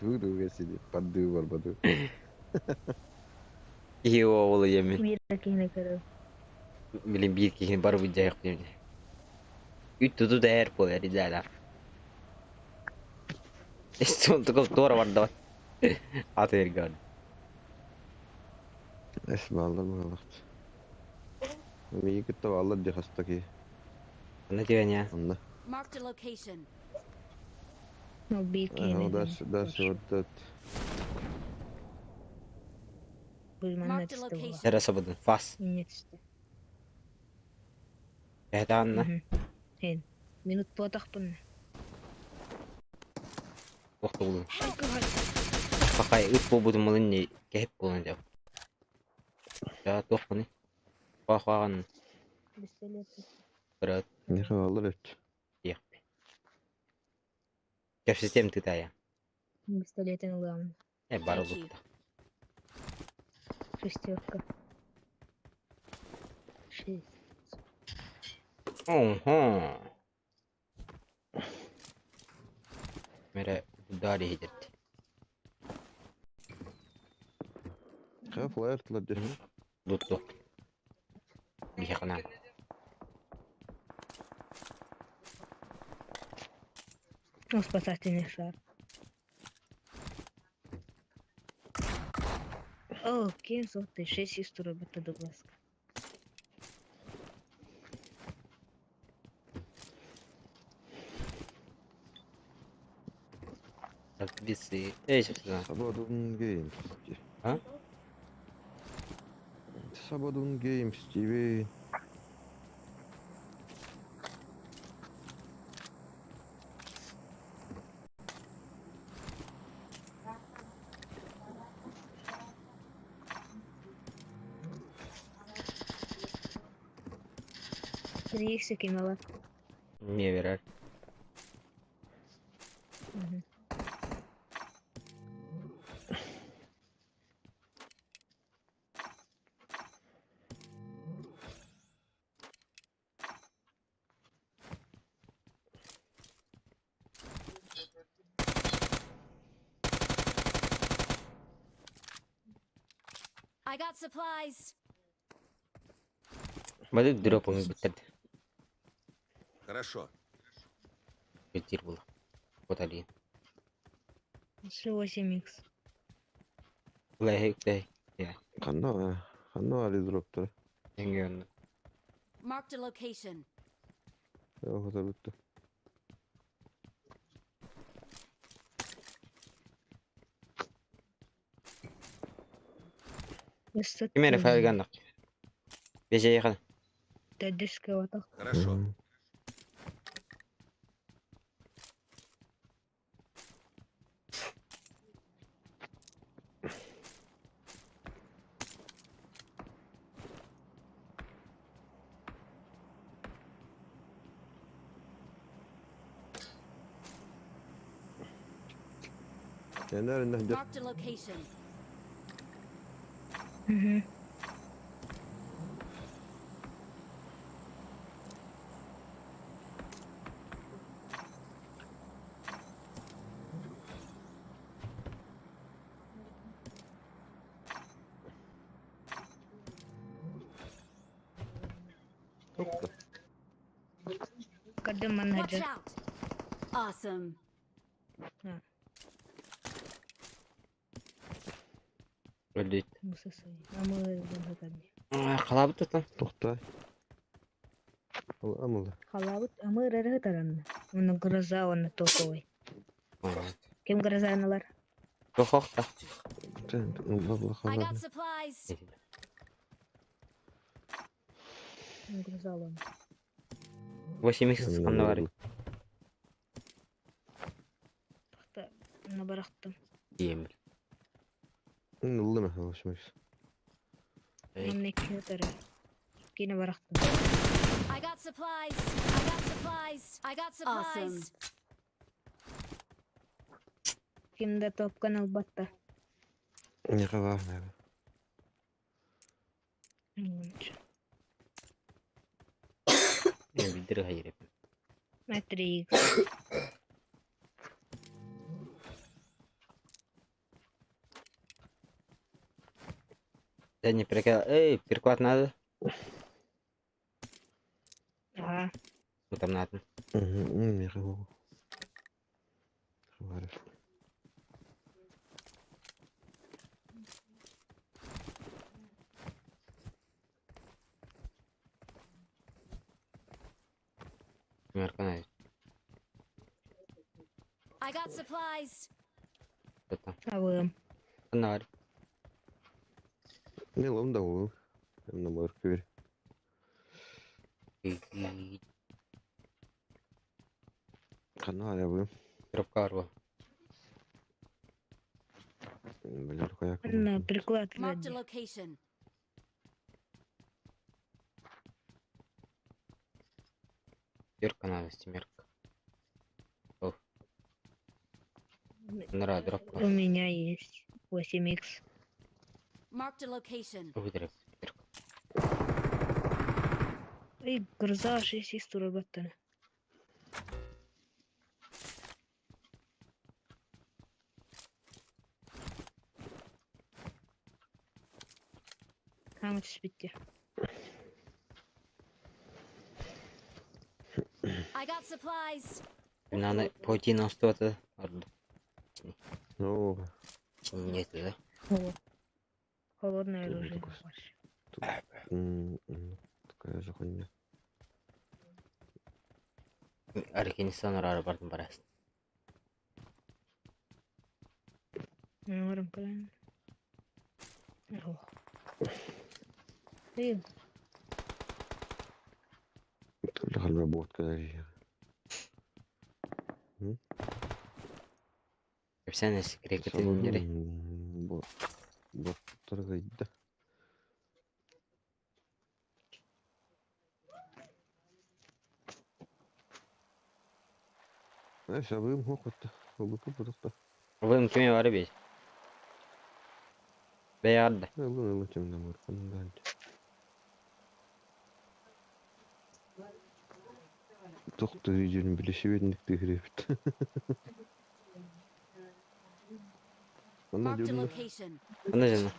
Туду сиди, падды барбаду. Ио ол емен. биир киһини көрөр. Билин биир киһини бары быдьайық деймін. Үт туту да эр буолар идеала. Эстон тукul туора барда. Аты эрган. Эс баллар баллар. Миги кытта баллар ди хастаки. Ана дегене. Анна. Marked a location. Ол биир киһини Дальше, дальше вот этот. Бу манна Marked a түстэ буолла. location. Сара сабыдын. Фас. Инньэ түстэ. Эһэ анна. Мгм. Эн. Минут буотахпын. Охто булун. Пакай ыт болбудум малын не кэһип болун деп. Я тохпуны. Пахаган Пистолет. брат Не баллар өт. диэхпи. Кэпсэтиэм тытая. Пистолетин ылыам. Э бары Thank you. лукта. Шестерка. Шесть. Охо. Мере удари хидерти. Ха флаер тылар ди. Лутту. Бихакана. Ну, спасательный шар. О, кем сотый, шесть из робот Дугласка. Биси. Эй, собственно. Сабадун Games. ди. А? Сабадун Games TV. Три икса кемела. Не верар. Мгм. I got supplies. Бады дроп бүттерди. Хорошо. Бетир була. Котали. Все 8 х. Лэй лэй. Ханна, ханна али дроптар. Эңгөн. Marked a location. Оҕото бүттэ. Ким эрэ файлганнах. Бежейхан. Дедишка ватах. Хорошо. Мгм. Энээр энэ дэр Marked a location. Угу. тупта. Когда Watch менеджер. out. Awesome. Өлдүйт. Амыр Халабыт тутан. Тохтой. Ол амылда. Халабыт амыр эрэ таранна. Оны гроза оны топовый. Кем грозаналар? Тохохта. Тэн улла I got халаа. supplies. Гроза оны. 8 ханна бар. Тахта на барахтым. Диемил. Улла ма хавашмаш. Манна кетер. Кине барахтым. I got supplies. I got supplies. I got supplies. Кимде топкан албатта. Не хаваа. Билдир хайыр. Матрикс. Да не перекал. Эй, переклад надо. Ага. Ну там надо. Не хаваа. Хаваа. Мерканай. I got supplies. Тутан. Абым. Ханна бар. Не лом да уу. Эмна мөр күр. Ханна аябы. Дропка бар. Билер каяк. На приклад Marked a location. Юрка надо, стимерка. Нара, дропка. У меня есть 8х. Marked a location. Выдреп. И гроза 6 из турабаттана. Хамыт спитте. I got supplies. Надо пойти на что-то. Оо. Нет, да? Холодное Ты оружие. такой Такая же хуйня. Арканистан ары бардым барасың. Норм, правильно. Ох. Ты Түлі халба бот кәлі. Кепсәне секретері. Бот. Боттар гайда. Э, шабым хохотта. Олуку бодохта. Вым кеме бар бей. Бәярды. Ылын ылын темна мөр. Кандай. Тохты видеоны билешебедник тегрепт. Ана Marked a дедим. location. Ана жана.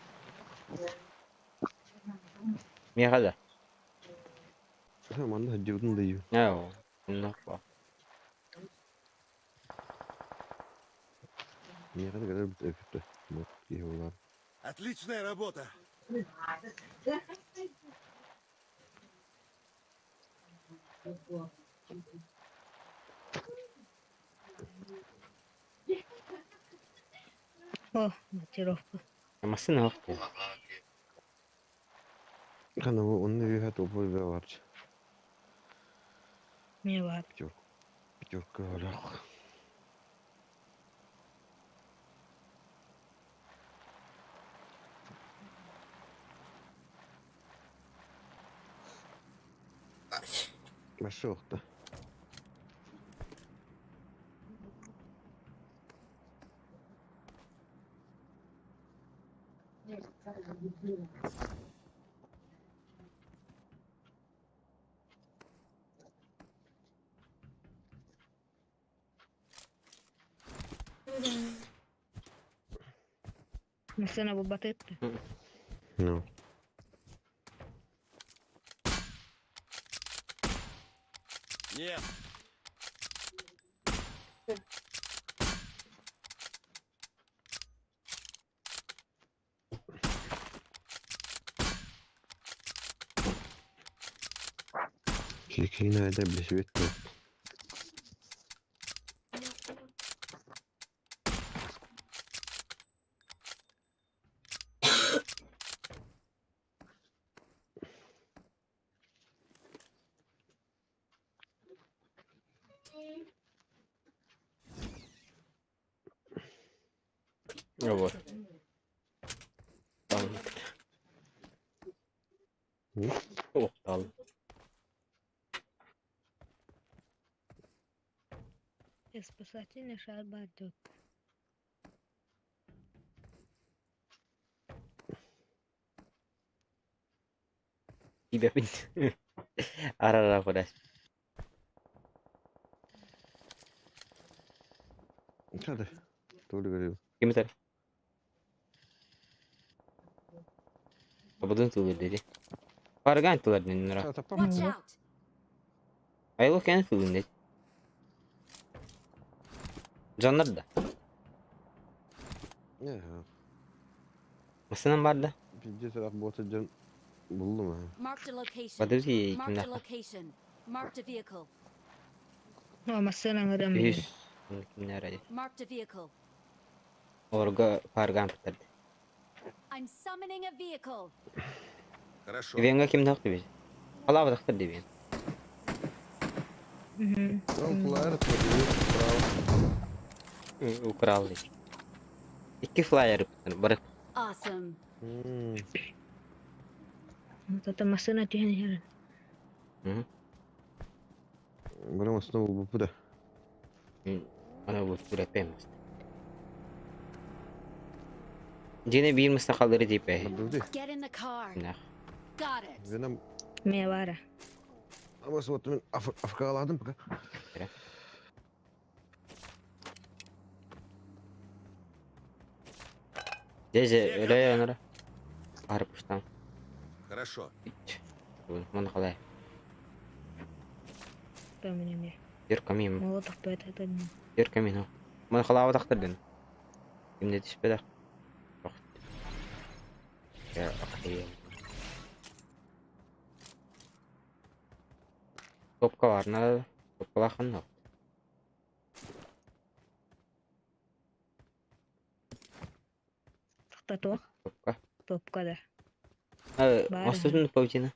Миэхэ да? Манна сылдьыбытын да иһин. Оо, оннук баа. Миэхэ да кэлэр эбит мот киһи буолаар. Отличная работа. О, монтировка. Массыына суох дии. Хана бу онно үөһэ топой баар. Не бар. Пятерка. Пятерка олох. Машина Массыына булбатыт. Ну. Нет. Кикина это билсибит. Вот. Там. М? О, там. Спасательный шар бардет. Тебя Арара кудас. Хады. Толы говорил. Ким этэр? Ободун тулur dedi. Парган тулар дедин ра. Watch out! Айлық кән тулун dedi. Жаннар да. Не, Масынан бар да. пиздец работа дьон буллум аа. Marked a location. Подожди, Marked a кимнәхэ. location. Marked a vehicle. О, массыына ырым. Үс. Кимнәр әди. Marked a vehicle. Орга парган тутар. I'm summoning a vehicle. Хорошо. Венга кимнәх диби. Алава тахтар диби. Мгм. Ол флайер право. Украл ди. Икки флайер бар. Awesome. Вот это массыына түһэн иһэр. Бары основу бу да. Ана бу түрәпәм. Дина бир мустақаллары дип әй. Барды. Get in the car. Кимнәх. Got it. Венам Ме бара. амас вот мен афкаладым пока. Деже өле анара. Арпыштан. Хорошо. Моны қалай. Там не Бир камин. Молотов по это не. Бир камин. Моны қалава тақтыр Кимне түспеді. Я охуел. Топка бар, надо. Топкалахан но. Тоқтатуақ. Топка. Топка да. Бар. Мастудун паутина.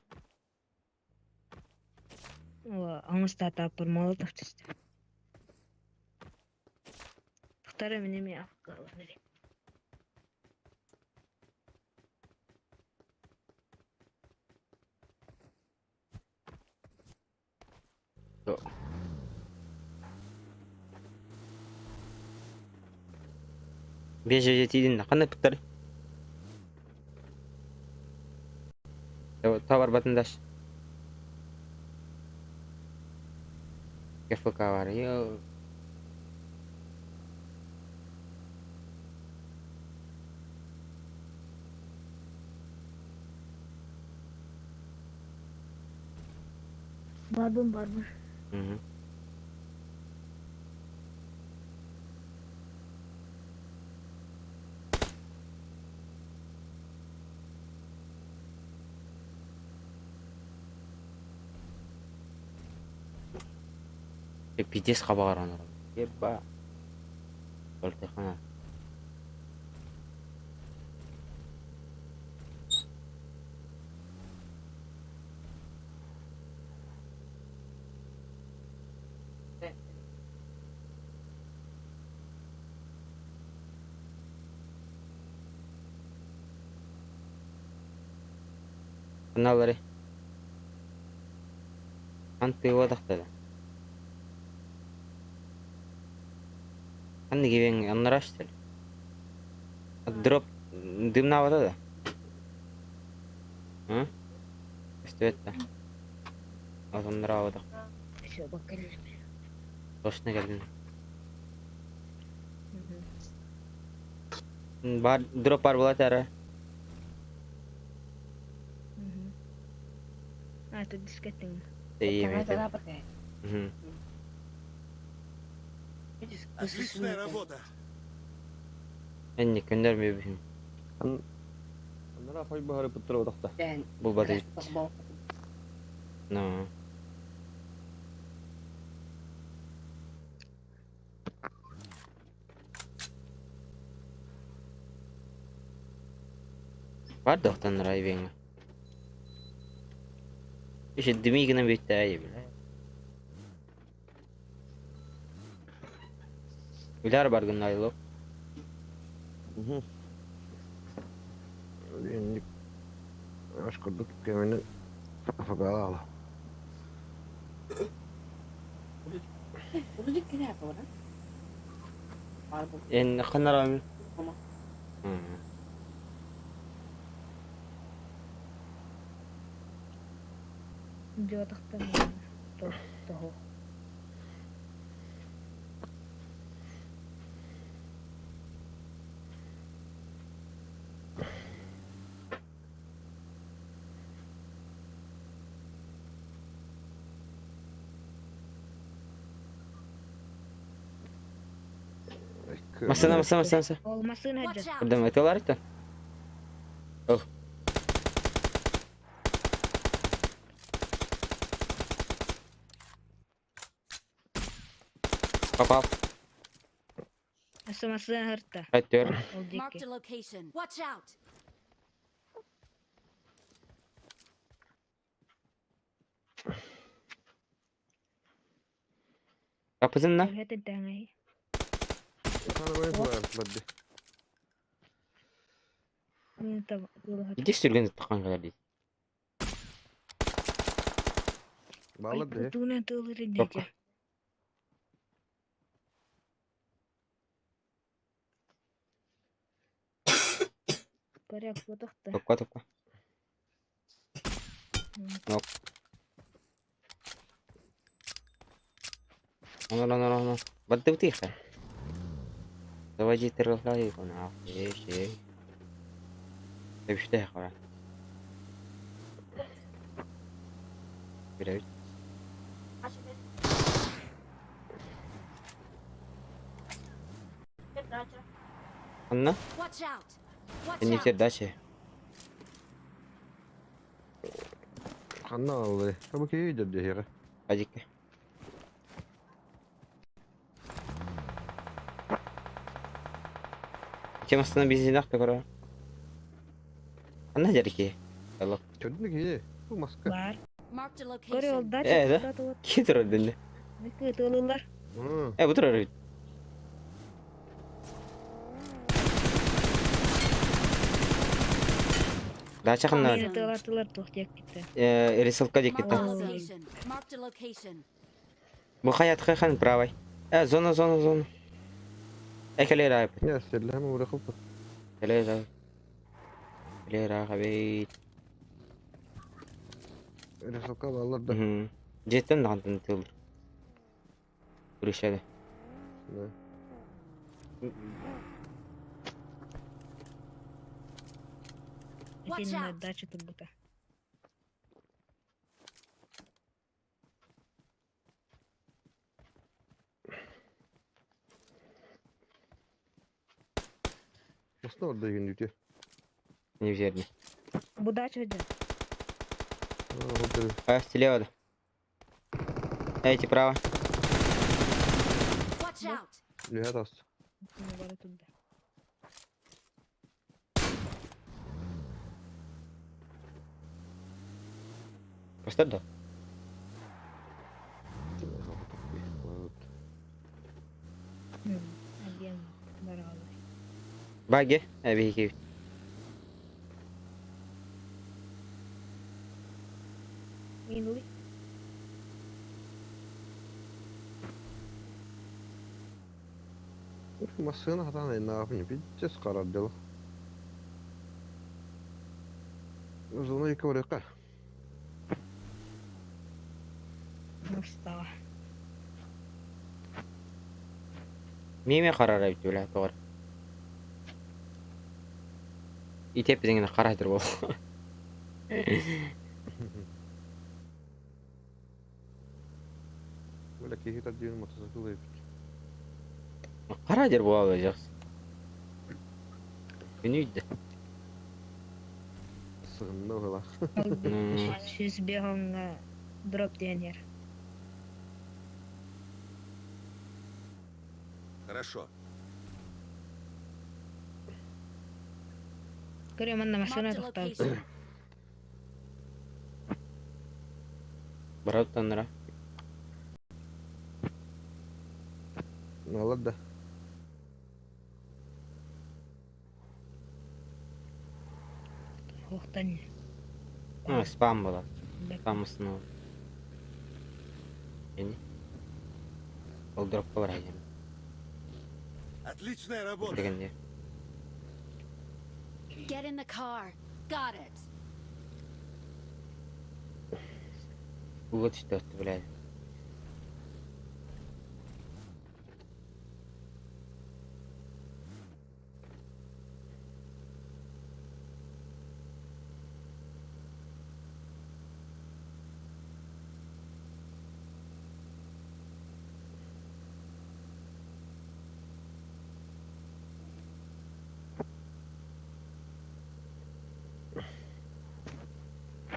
О, аңыстата бір Молотов түсті. Тоқтары міне ме афкаланыр. Беже жетидин қандай пыттар? Товар батындаш. КФК бар. Йо. Барбын барбын. Угу. Пиздец хабаҕар онорон. Еба. Өлтөххүнэ. Аналары. Антыва тахтада. Ханны кибен аннараш тел. Дроп дымнавата да. Ы? Көстүбэт да. Отонноraабата. Все, баккалым. Точно кэллин. Бар дроп бар була тара. А, тут дискотека. Дейм. Мгм. Отличная работа. Энни көндөр мөбүһүн. Аннара хой баһары пыттыра утахта. Бул бады. Но. Бар дохтан райвенга. Иши дими гына битте ай биле. Билер бар гын айлы. Угу. Инник аш курдук кемени фагала. Эн ханарам. Дьуотахтан того. Масана масана масана. масана. Ол масын Watch хаджа. out! Курдам айталар ita. Ол. Попал. Асы масын харта. Айтыр. Ол Marked дике. a location. Watch out! Капызын на. Хэтэ таңай. Хана бай флар бадди. Мен таб тулахат. Иди сүрген таққан калар дейт. Балар де. Туна тулырын Топка. дече. Коряк фотохта. Топка топка. Нок. Онор онор онор. Бадды утиха. Заводи торговля икона. Еш еш. Эбиште хара. Бирәбит. Анна, Watch out! Watch эннитер out! дача. Ханна алды. Табы кей дерде хере. Адикке. Кем астына бензин акты кора. Анна жарики. Аллах. Чөдүнү кей. Бу маска. Бар. Marked a Көрө ол location. дача. Э, да? Ки турар дэнне. Микки тулулар. Hı. Э, бу турар бит. Дача ханна. Мени тулатылар тухтяк кетти. Э, рисовка Marked декетта. a location. Marked a location. Бу хаят хан правай. Э, зона, зона, зона. Э, келе рай. Я серләм ура кылды. Келе рай. Келе рай, хабит. Рисовка балар да. Мгм. Жеттен нагантын тылыр. Үрүшәде. Да. Watch Итиннэ out. дача турбута. Массыына барда игин үтүө. Не верно. Будача дьэ. Аа, вот это. А, слева. Да. Эти право. Watch out! Үөһэ таас. Бары турда. Көстөр да. Агент баралар. Баги. Эбики. Минули. Массыына хатаан айнаабын пиздец харар дьоло. Зона екі барыаққа. Мустава. Миме қарар эбит бля тоҕор. Итеп биңин карайтыр бол. Бля, киһи тардиын мотоцикл эбит. Карадыр буолла жаксы. Күнүйдү. Сығынны оғыла. Сүз беғаңға дроп дегенер. Хорошо. Көрөм анна машина Marked a тоқтап. location. Бараттанра. Алар да. Оқтан. А, спам была. Спам основа. Эни. Ол дропка бар айдем. Отличная работа. Дегенде. Get in the car. Got it. Уга түштү өттү, блядь.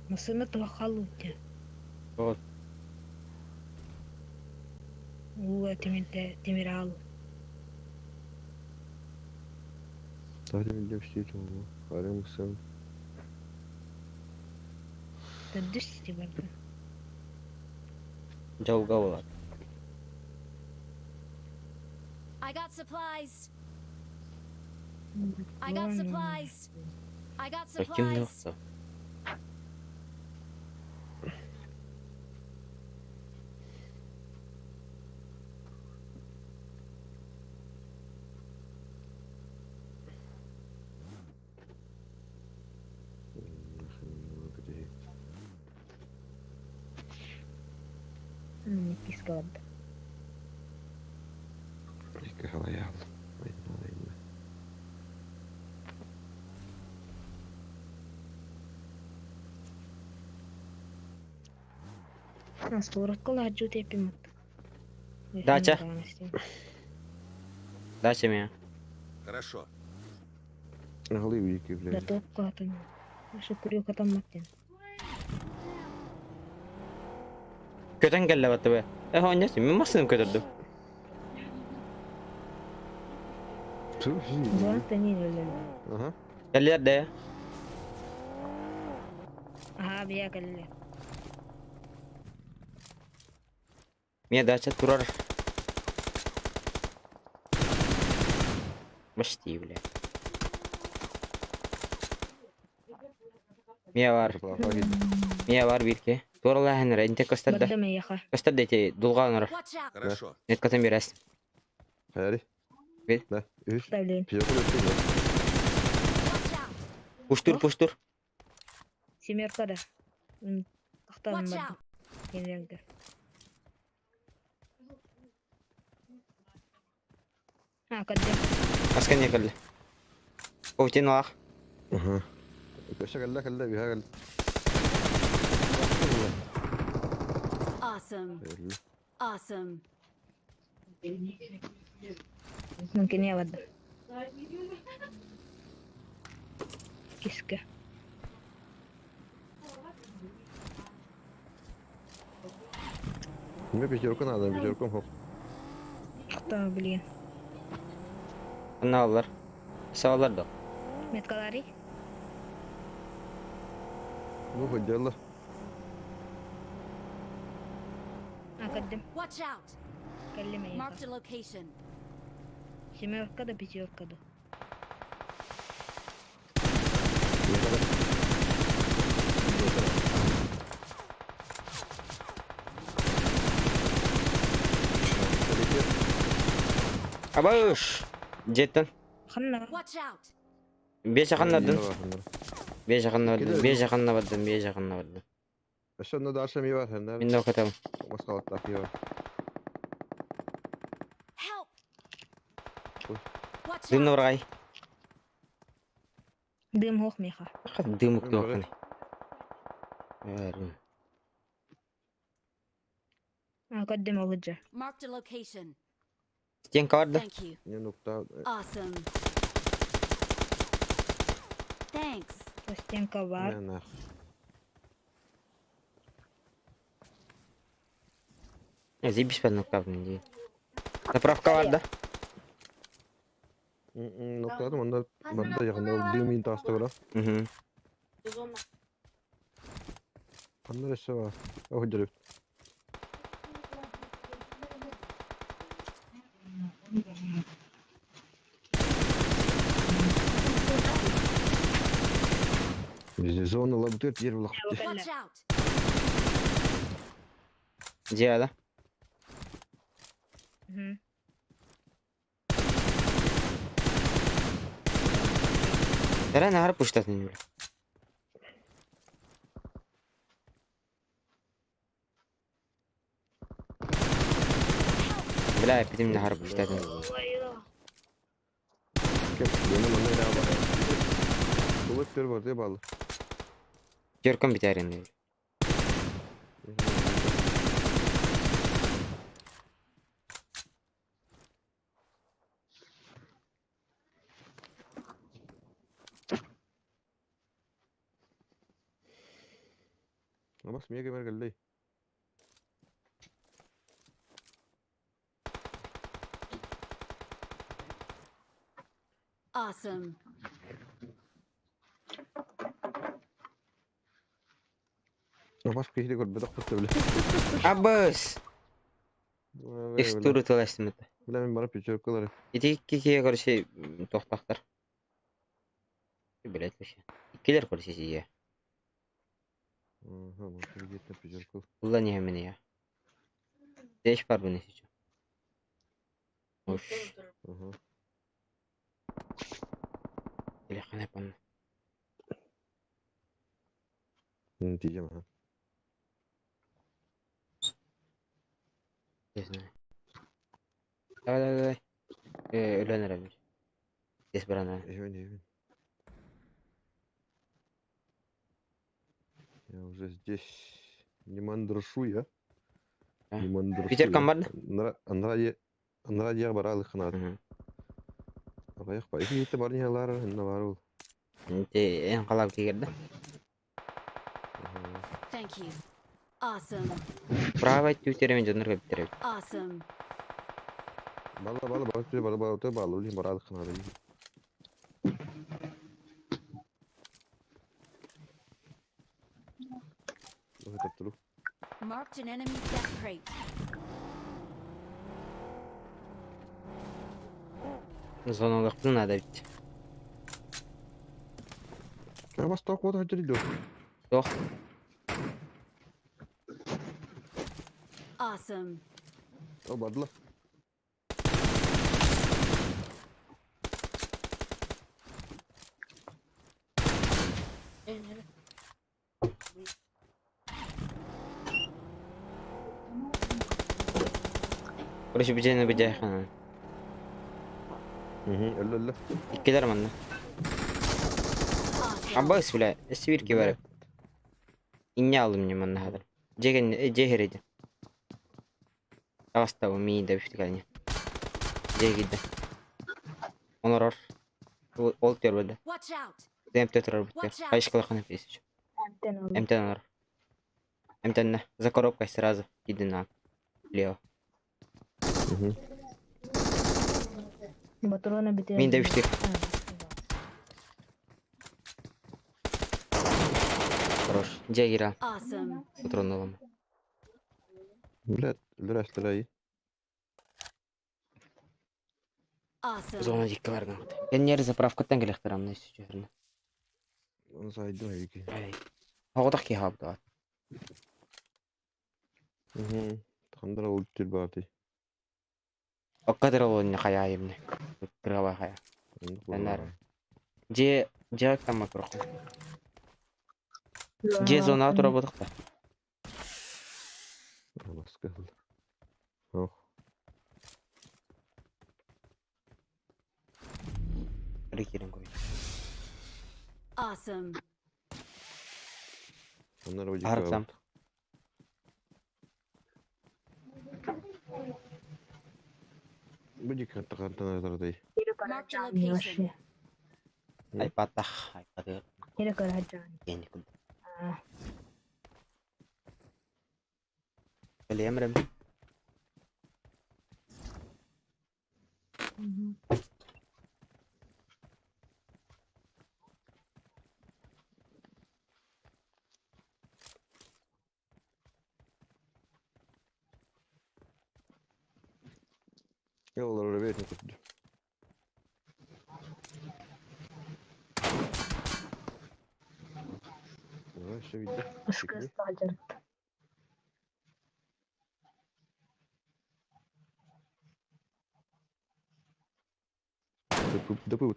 Машина туақалуты. Вот. Уа темир алу. Тахрим идем встретим. Харим сын. Тәдүс барда. Жолга болот. I got supplies. I got supplies. I got Ким supplies. жокто? Киска барда. Екі халаял. Суратка жу тепим. Дача. Дача меня. Хорошо. Ағалы екі, Да блядь. топ катын. Ашы күрү катан маттен. Көтөн келле батты бе. Э, хоньясы, мен масыным көтөрдүм. Зона тани өлөр. Ага. Келлер де. Аха бия келле. Мен дача турар. Почти, бля. Мия бар. Мия бар бирке. Турала ханара, инте көстөрдө. Барда мен яха. Көстөрдө эти дулганыр. Watch out! Хорошо. Нет катан бересин. Хайари. Бил. Да. Үш. Ставлен. Пиокул өттү. Watch out! Пуштур, пуштур. Семерка да. Тахтан Watch барда. out! Кенелге. А, кадде. Аскан келди. Овтен алах. Ага. Көшө келле келле биха келле. Awesome. Awesome. Мүмкін я барда. Иккискэ. Мне пятерку надо, пятерку хоп. Кто, блин? Аналар. Саалар да. Меткаларый? Ну, хоть дело. Академ. Watch out! Кэллим Marked эйиэхэ. a location. Семерка да пятерка да. Абыш! Дьиэттэн. Ханна? Watch out! Биэс жақыннардым. Биэс жақыннардым. Биэс жақынна бардым. Биэс жақынна бардым. Өссө онно Даша эмиэ бар, ханна Мин да окатабын. Москваттаах киһи бар. Help! Ой. Watch Дымна out! барай. Дым хоох миэхэ. Дым Дым уктуоххун. Академ олыджа. Marked a location. Стенка барда. Thank you. Не нукта. Awesome. Thanks. Стенка бар. Не нах. Заебись под нуктабын дии. Заправка барда. Нуктадым онда барда якында дым ин таста бара. Угу. Аннар өссө бар. Ох жүрүп. Зона лабытыр жер булак. Watch out! Дьиэ да. Мгм. Эрэ наар пуштатын бля. Бля, эппитим наар пуштатын. Кеп, бени манна эле бар. Тулуп бер бар деп балы. Жөркөн бүтээрин. Бас меге бергелей. Awesome. Бас кихи көрбөт акпыт биле. Абыс! Текстуру тыластым это. Биле мен барып пятеркалары. Ити икки короче, тохтахтар. Блять вообще. Иккилер короче сие. Ага, вот где-то пятерку. Улла не меня я. Здесь пар бы сейчас. Уш, Ага. телефон помню. Тием, ага. Не знаю. Давай, давай, давай. Өлөн эрэбит. Здесь барана. Эвен, эвен. Я уже здесь. Не мандыршу я. А. Не мандыршу Питер я. команда? Анра я барал их надо. Мгм. Аяқ ба. Екі кетті бар не алар, инна бар ол. Те эн қалап кигерді. Ага. Thank you. Awesome. Право түтеремен жонор көптөрөбүт. Awesome. Бала бала бала бала бала бала бала бала барал их надо. Это тру. Marked an enemy's death crate. Зоналыктын надо бит. А бас ток вот хотели. Тох. Awesome. О, бадла. Короче, бижени бижайхана. Угу, өллө өллө. Иккилер манна. Awesome. Абыс бля, свирки бар. Инне алдым не манна хадыр. Жеген жехереди. Аста бу мии да бифти кални. Жегиде. Онорор. Ол тербеде. Watch out. МТ турар бутты. Watch out. Хайышкалахан тысяч. Эмтэн олор. МТ нор. МТ на. За коробкой сразу. Иди на. Лево. Угу. Батурона битэ. Мин да үстик. Хорош. Дьэ кира. Awesome. Патрон ылам. Блядь, өлөр Awesome. Зона дикки барган. Кеннер заправкаттан келехтер амна үстү. Оны сайдым эки. Ай. Оҕотох киһи хаалбыт. Угу. Тахандара ол түр бааты. Оккатыр олуонна хайаайымны. Кыраба хая. Эннер. Же же тамма турах. Же зона тура бодохта. Баска. Ох. Рикирен кой. Awesome. Оннар бу Арыксам. Бу дикка тахантан тардай. Marked a location. Айпатах, айпатыр. Кире караджан. Кенни куд. Билемрем. Yollar oraya bir tuttu. Вообще видно. Баска сталдер. Допы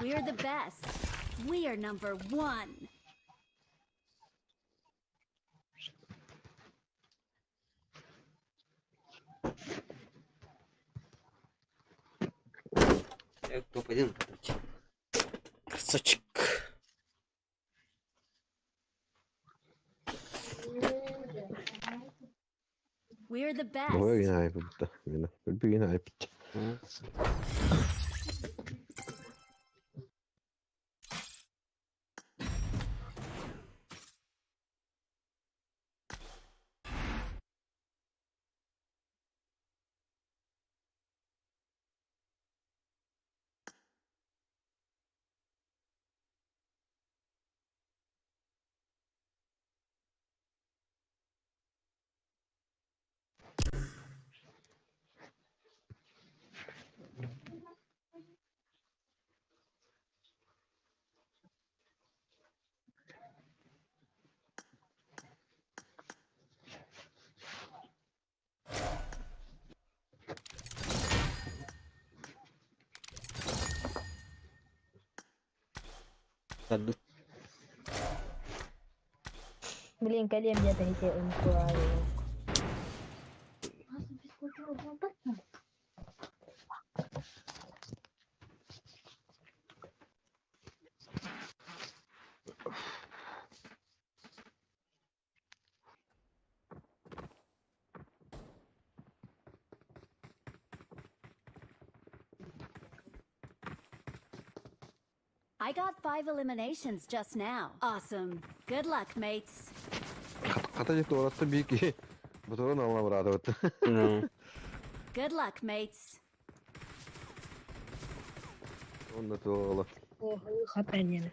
We're the best. We are number one. Топ-1, короче. Красавчик. We're the best. Ой, айпытта. Мена. Үлбүгүн айпытта. Салют. Блин, калем где-то эти умкуары. I got 5 eliminations just now. Awesome. Good luck, mates. Хата жет орасты бики. Бутурун алла брады бут. Ну. Good luck, mates. Онда тола. Ох, хапанина.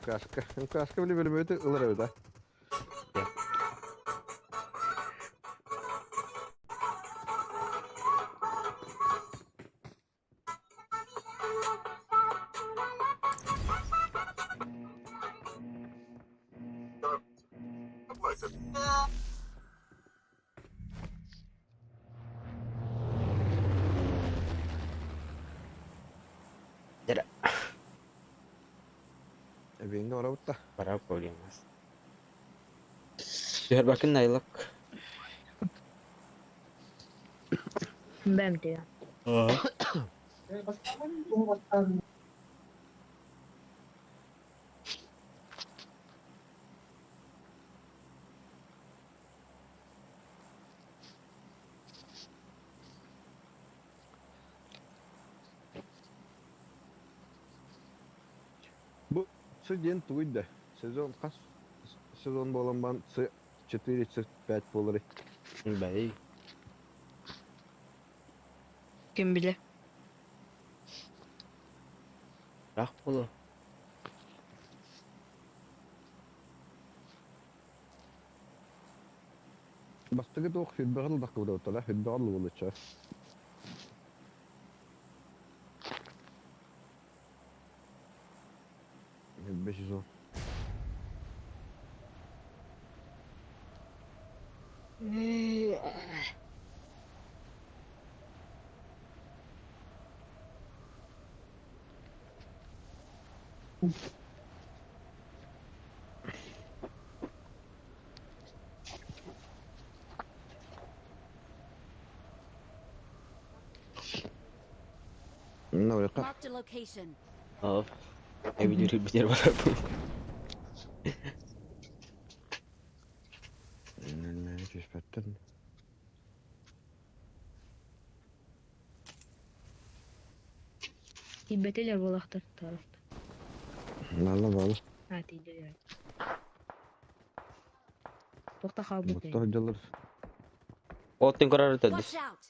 Кашка, кашка биле бөлмөтү ылар да. Дера. Эбиңге ора бутта. Пора проблемас. Түһэр найлык. Бэмти. С диэн тугуй да? Сезон хас сезон буолан баран С 4, С 5 буоларый? Бэй. Ким билэ. Рах буолуо. Бастакы туох сүрбэҕин ылдаххыбыта сүрбэҕин ылылычча. Сүрбэ сезон. Навряд Marked a location. Оп. Эбидир битер бар бу. Түспэттэр. Тиийбэтилэр буолахтар таҕыста. Баалла баалла. Аа тиийдилэр. Туохта хаалбыт Бутта сылдьаллар. Оттон көрөр Watch төдүс. out!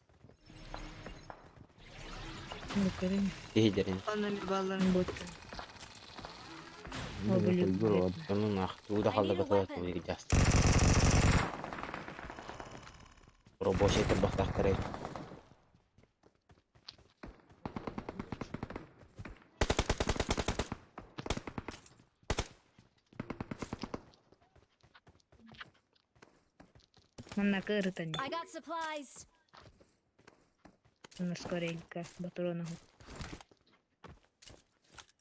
Көрүн. Киһидерин. Онно эмиэ бааллар. Бут. О, блин. Онун ах тууда I халда need a бата weapon. туйг жаст. Рабочий турбахтахтары. Манна кырытан. I got supplies. Манна скоренько батронаһу.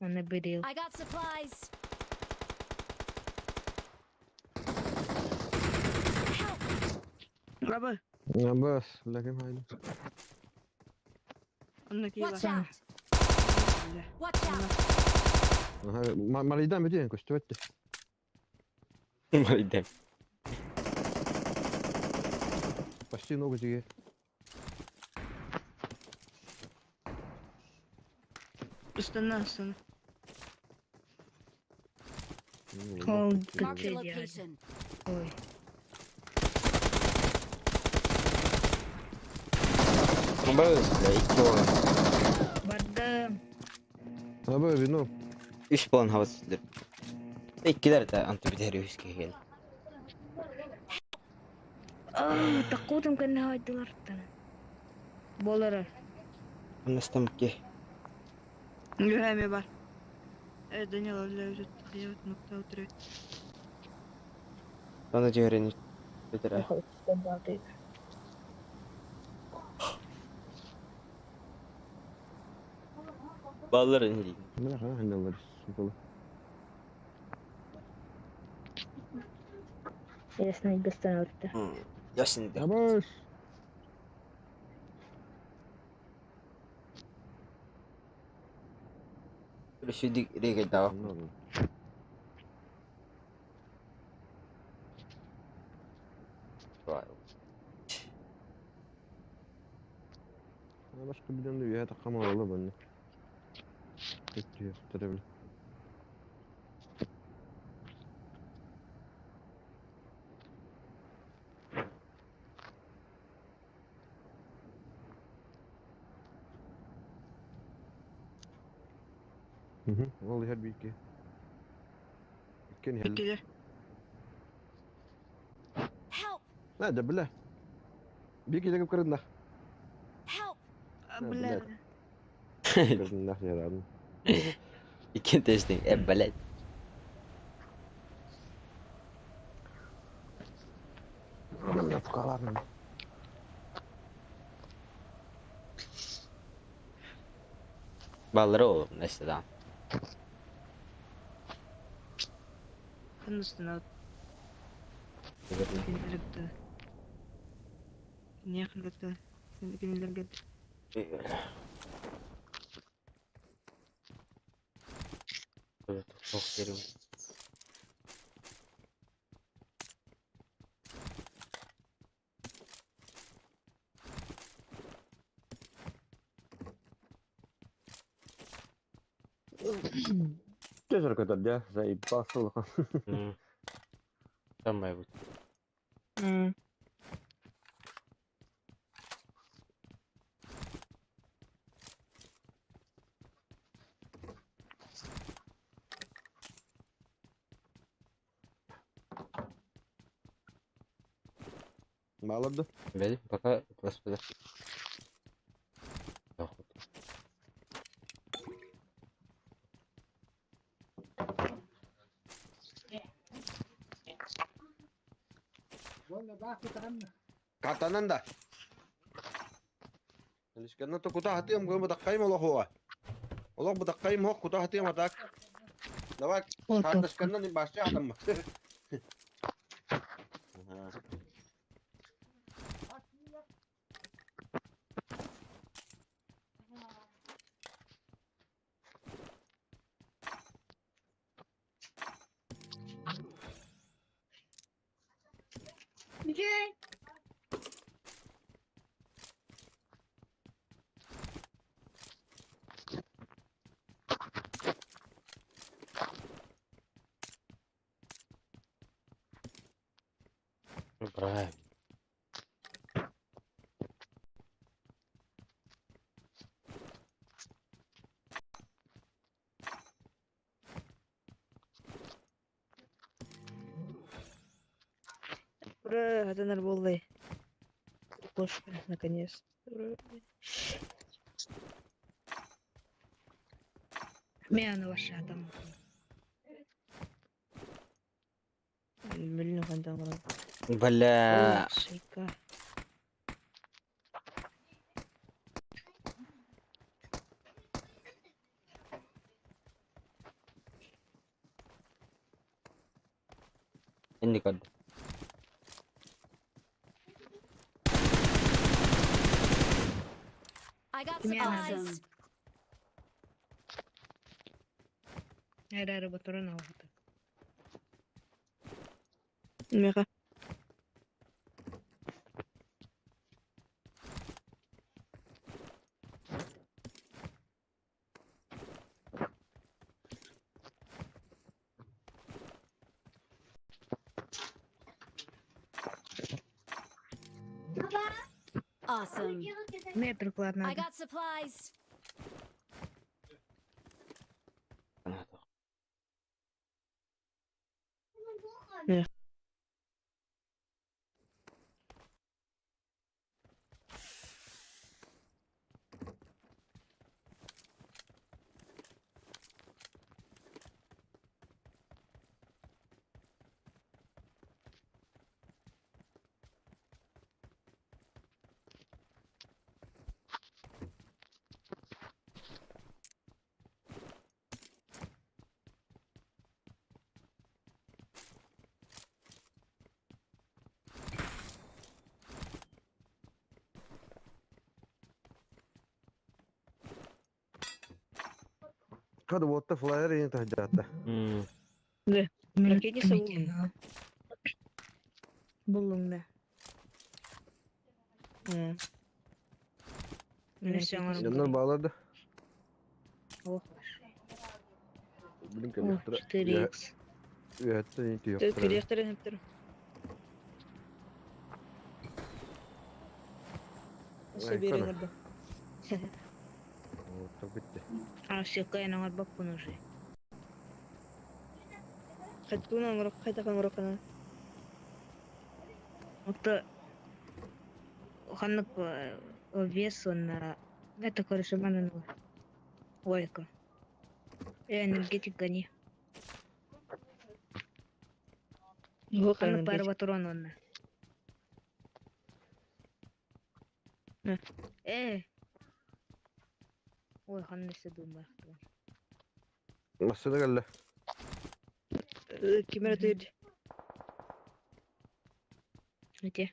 Манна бирил. I got supplies. Help! Раба. Бас, ләкин хайда. Онно киһи Watch баар. out! Watch out! Малайдан бүтүн көстүбэт. Малидем. Почти ногу тебе. Ыстана ыстана. Ол Marked a кытты location. Ой. Быз, икки болан. Бардым. Аба вино. Үч болан хабас сүлдер. Иккилер да анты битер үс киһи. Аа, таккутум кэннэ хайдылартан. Болара. Аннастам ки. Үһэ эмиэ баар. Э, Данила, бля, хайабыт нукта утары. Аны жөрен битер. Баллар не дейм. Мына хана хандалар. Ясно, гостан Ясын. Абас. Сүдүк регel даа. Başka bir dönemde bir takım alalım anne. Kötü tabii. Hı. Vallahi her bir iki. İki hel. Иккилэр. Help! لا ده بالله. بيجي جاب كرنا. Help! Бля. كرنا يا رب. Икки тестинг. Э, блядь. Баллары ол, нәрсе да. Ханна ыстана. Кинилэр Киниэхэ кытта. Кинилэргэ. Тох керим. Чөсөр көтөр дьэ, заебался улахан. Саммайбыт. Малады. Бэл, пока господа. Катанан да. Лишканна то куда хатыам гым бутаккайм олох Олох бутаккайм хох куда хатыам атак. Давай, карташканна не башча хатам. Правильно. Ура, это буоллай. Кошка, наконец. Ура. Мен ваша там. Блин, хантан баран. Бля. Шейка. Инник отда. I got Смена. supplies. Эрэ батуран алгыта. Меха. Awesome. Мен прикладна. I got supplies. Кады вот флайер и тахджатта. Ракетница буллуҥ. Буллуң да. Yanlar bağladı. Ох, Блин, О, 4х. Üyette yok. Кириэхтэрин эптэр. Ай, Сөбиэрин кара. эрдэ. Bitti. А все, кайын оңор баппын уже. Хаттуна оҥорок хайдах оҥороккуна. Вот ханнык вес на это короче манан Олька. Энергетик гони. Туох Ханнык энергетик. парватрон онна. Э. Э. Ой, ханны думаю. Masada geldi. Кимэр тыйд. Где?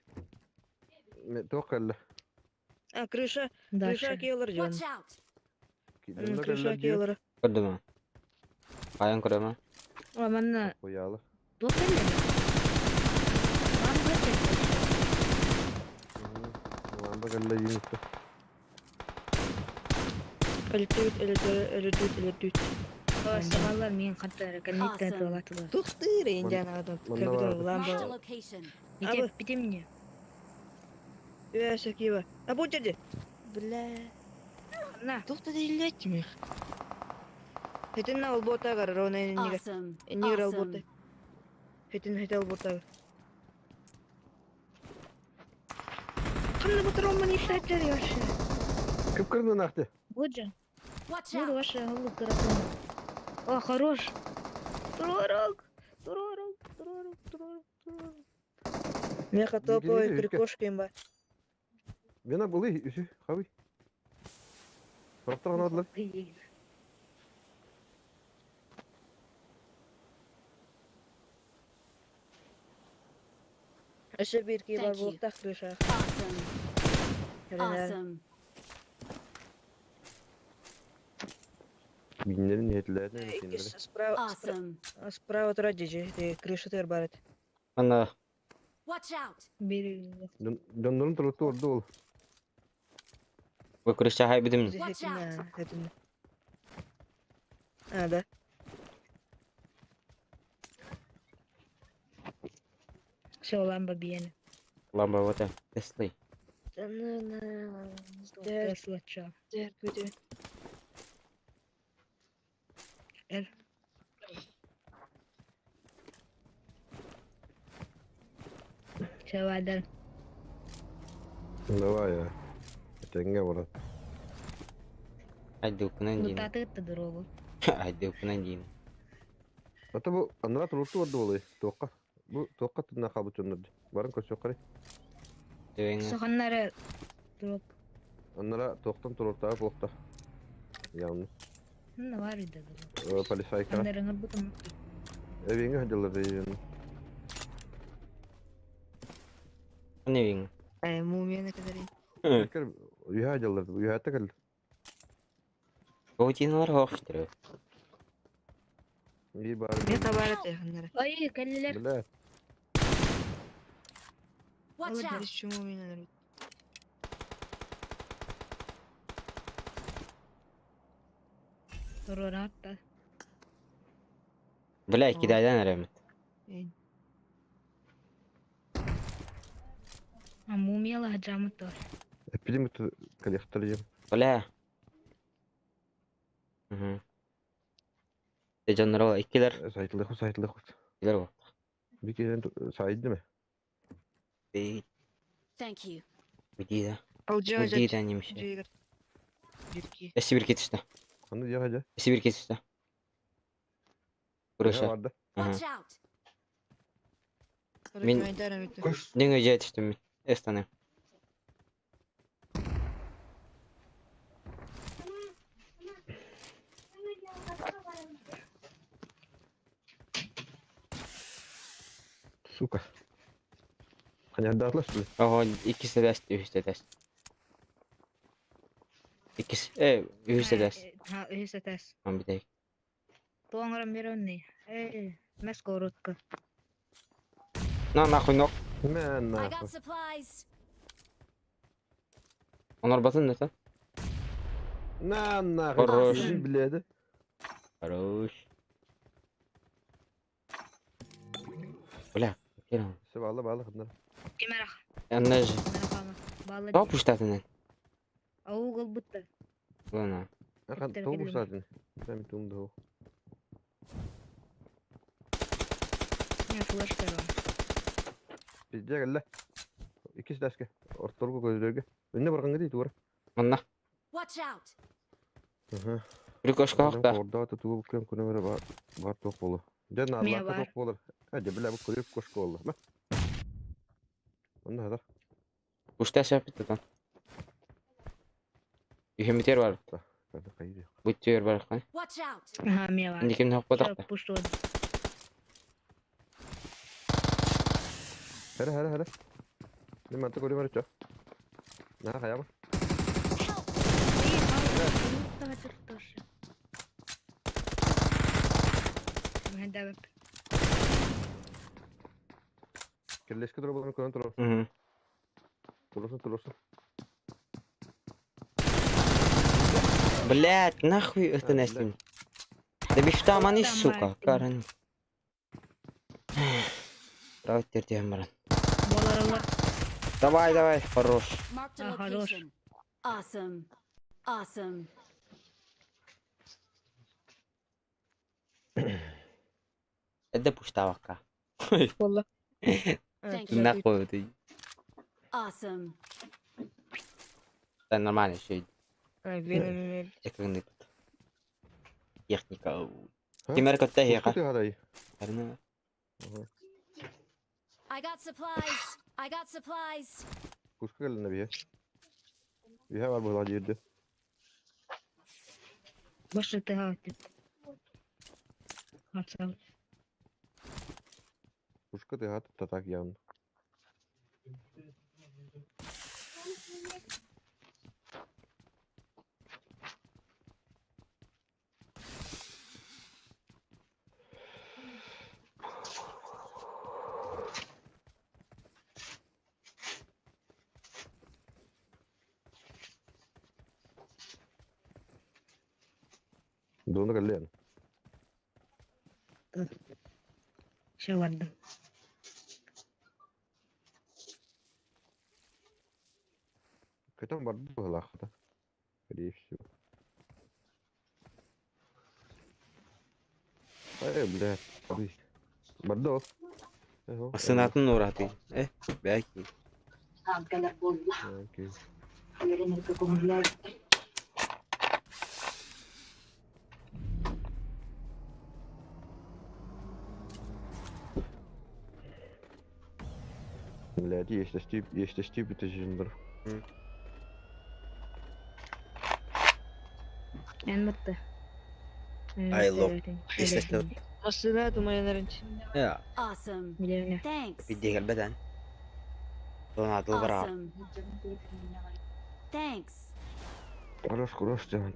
Toq geldi. А, крыша, крыша Дальше. киэлэр дьон. Watch out. Крыша киэлэр. Көрдүм. Айан көрөмө. О, манна Koyalı. туох кэллэ? Вам бөтен. Ламба geldi yumurta. Өлүттүбүт, өлүттүбүт, өлүттүбүт, өлүттүбүт. Сабаллар миин хантан кэнниттэн Awesome. туолатылар. Тухтыр индианадан Манна капитал баар. ламба. Marked a location. Ити Абы. эппитим не. Үөсэ киба. А бу жерде. Бля. На. Тухта дейлетмих. Хетин албота гар рона эннига. Awesome. Эннигер албота. Awesome. Хетин хет албота. Ханна батыром мани сайтер яшы. Кып-кырмын ахты. Вот же. Watch Вот out. ваша голубка дракона. О, хорош. Туророк. Туророк. Туророк. Туророк. Туророк. Меха топовый Видели, прикошка имба. Мена былы үсі, хабы. Сұрақтар ғана Өсө бир ки бар Thank you. болуктак крыша. Awesome. Awesome. Бинлерин ниетлерин Икки справа Awesome. справа тура дижи, крыша тер барат. Ана Watch out. Бери. Доннорун туруту орду ол. бу крыша хай бидим. Watch out. Хетин. А, да. Все, ламба биене. Ламба вот Тесли. Тесла ча. Дер күтө. Эр. Все, вайдар. Давай я. Теңге барат. Айды укунан Ну дин. таты это дорогу. Айды укунан дин. Ата бу анра туруту орду ол. Тоққа. Бу тоққа тына хабы чоннорду. Барын көрсө қарай. Дөңө. Соханнары дроп. Аннара тоқтан турутаа болта. Явны. Ну, бар иде дроп. Полисайка. Аннары бутым. Эвинге хадылар дейін. Не вин. Ай, мумияны кадарин. Кер үйе хадылар. Үйе текел. Гоутиналар хоштыр. Би бар. Меха барат эхнер. Ай, кәллеләр. Бля. Watch out. Şu mumияны. Турорат. Бля, кидайдан эремит. А мумияла хаджамы тор. Эпидемик коллектор ем. Бля. Мгм. Жоннор иккилер. Сайтылы хус, сайтылы хус. Иккилер бу. Bir kere saydı mı? Би Thank you. бидида. Алжа жа. Бидида немеше. Жигер. Бирки. Эси бир кетишти. Onu diye hadi. Эси бир кетишти. Ne Курыша. vardı? Ага. Watch out. Мен- Дөңө жай түштүм мен. Эстане. Сука. Hani dağıtlaş bile. Ого, иккиси даст, үһүстэ даст. Иккис, үһүстэ даст. Ха, үһүстэ тас. Ан битей. Туоңарам беронни. Э, мәс коротко. На нахуй нок. Men I got supplies. Онор батын да Na na. Хорош. Biledi. Хорош. Бля, керам. Bağlı bağlı kadınlar. Кемерах. Анна же. Балы. Топ уштатын. Аугыл бутта. Ладно. Ахан Bitti, toğ geliyorum. zaten. Ben bir tuğum da o. Не флешка бар. Bizde gel. İkisi de eski. Ortalık gözlüğü. Önüne bırakın gidiyor duvara. Манна. Watch out. Hı. Прикошка хакта. Orada da tuğum kıyam kunu böyle var. Var tok bolu. Can Niye Allah var? tok olur. Hadi bile bu kuyup koşku oldu. Bak. Onu da. Ушта шапит там. Үһүмитер бар. Ben de kayıyor. Буттер бар кан. Watch out. Ага, ме бар. Никим хак батакта. Пушту. Hele hele hele. Ne mantık oluyor var Ne kaya Help. Kirleşki durumunu kontrol. Мгм. Durursun durursun. Блять, нахуй это А, настин. Да бифтаманы, Там сука, мать. Карен. Давай тердиһэн баран. Буоларылар. Давай, давай, хорош. Marked a А, хорош. location. Awesome. Awesome. Эрдэ пуштаабакка. Буолла. Thank you. Тыннаах буолбутуй. Awesome. Да нормально все. Веном Экономик. Техника. А? Кимэр көттө эһиэхэ? Пушка тыаһарай. Карны. I got supplies. I got supplies. Пушка кэллинэ биһэ. Биһэ бар быһыылаах диирдэ. Больше ты гатит. Хацал. Пушка тыаһа тутта так явно. Дуона кэллиэн. Все ладно. Көтөн барды быһыылаах хата. Скорее всего. Эй, блядь. Ой. Барды ол. Эһо. Массыынатын уураты. Э, бэки. Окей. Блядь, есть стип, есть стип, это жиндер. Эн мытты. Ай, лох. Естественно. Массыына тумайанарынч. Э, Awesome. Билерне. Thanks. бидде кэлбэтэн. Донатыл бара. Awesome. Thanks. Хорош, хорош, дьон.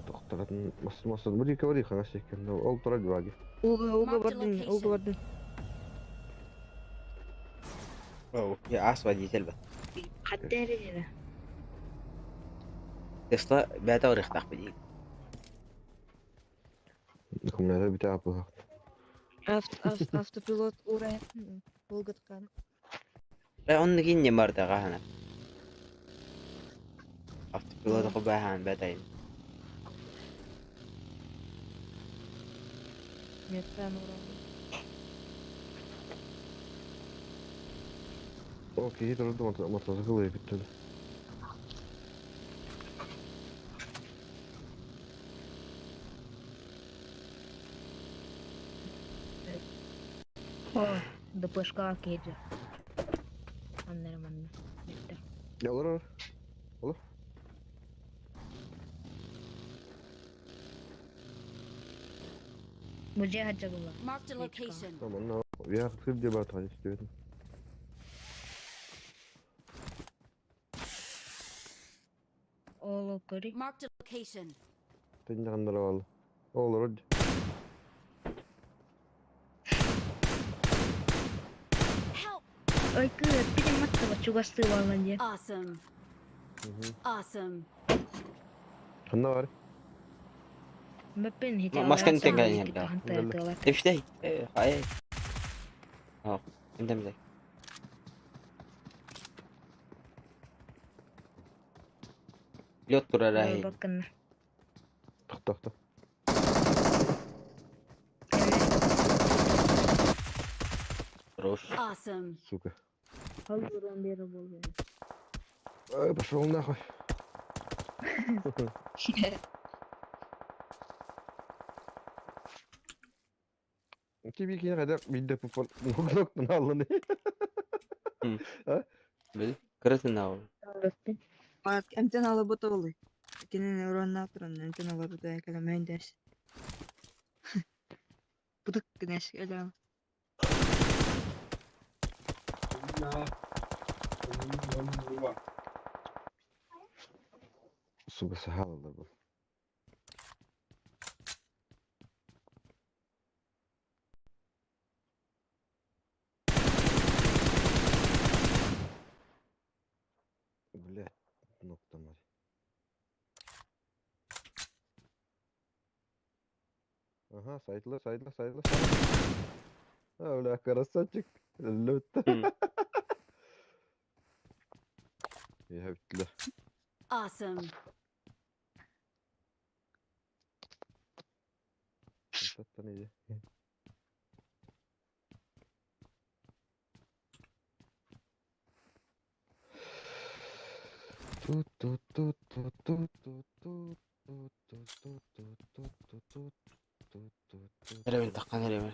Тохторатын мас мас бу дии хаңас екен. Ол турар дьуаги. Уга уга Marked a бардын, уга location. бардын. Я ас водитель ба. Хаттери Тесла бэта орыхтах бидик. Кумната бите апыха. Автопилот ура. Волгаткан. Э, онны кинне барда гахана. Автопилот кубахан бэтайын. Метан ура. Окей, турду мотоцикл епиттен. О, ДПшка кейджи. Аннерманна. Битте. Ялар. Olur. Мужи хаджагула. Marked a location. Tamam, no. Я хып деп атқан истедим. Оло кори. Marked a location. Тен жандыр ал. Olur. Help. Ой, кы, пидем маттава чугасты валан же. Awesome. Awesome. Ханна бар. Мөппен хите. Масканы тенген да. Эфтей. Э, хай. О, интемзе. Лед турара. Баккын. Тохто, тохто. Хорош. Awesome. Сука. Халдуран бери болду. Ой, пошел нахуй. Тебе кине кадar бидде пупал. Нок алланы. Бил. Кырытын ау. Эмтен алабыта олы. Кинин уранна туран эмтен алабыта кэлэмэн дэс. Бутык гынэш эле. Сука, сахалалар бу. Блядь, нокта мать. Ага, сайдла, сайдла, сайдла, сайдла. А, бля, красавчик. Лүттэ. Я бүттүлэр. Awesome. Саттан иди. Тут-тут-тут-тут-тут-тут-тут-тут-тут-тут-тут-тут-тут-тут. Эрэбин таххан эрэбин.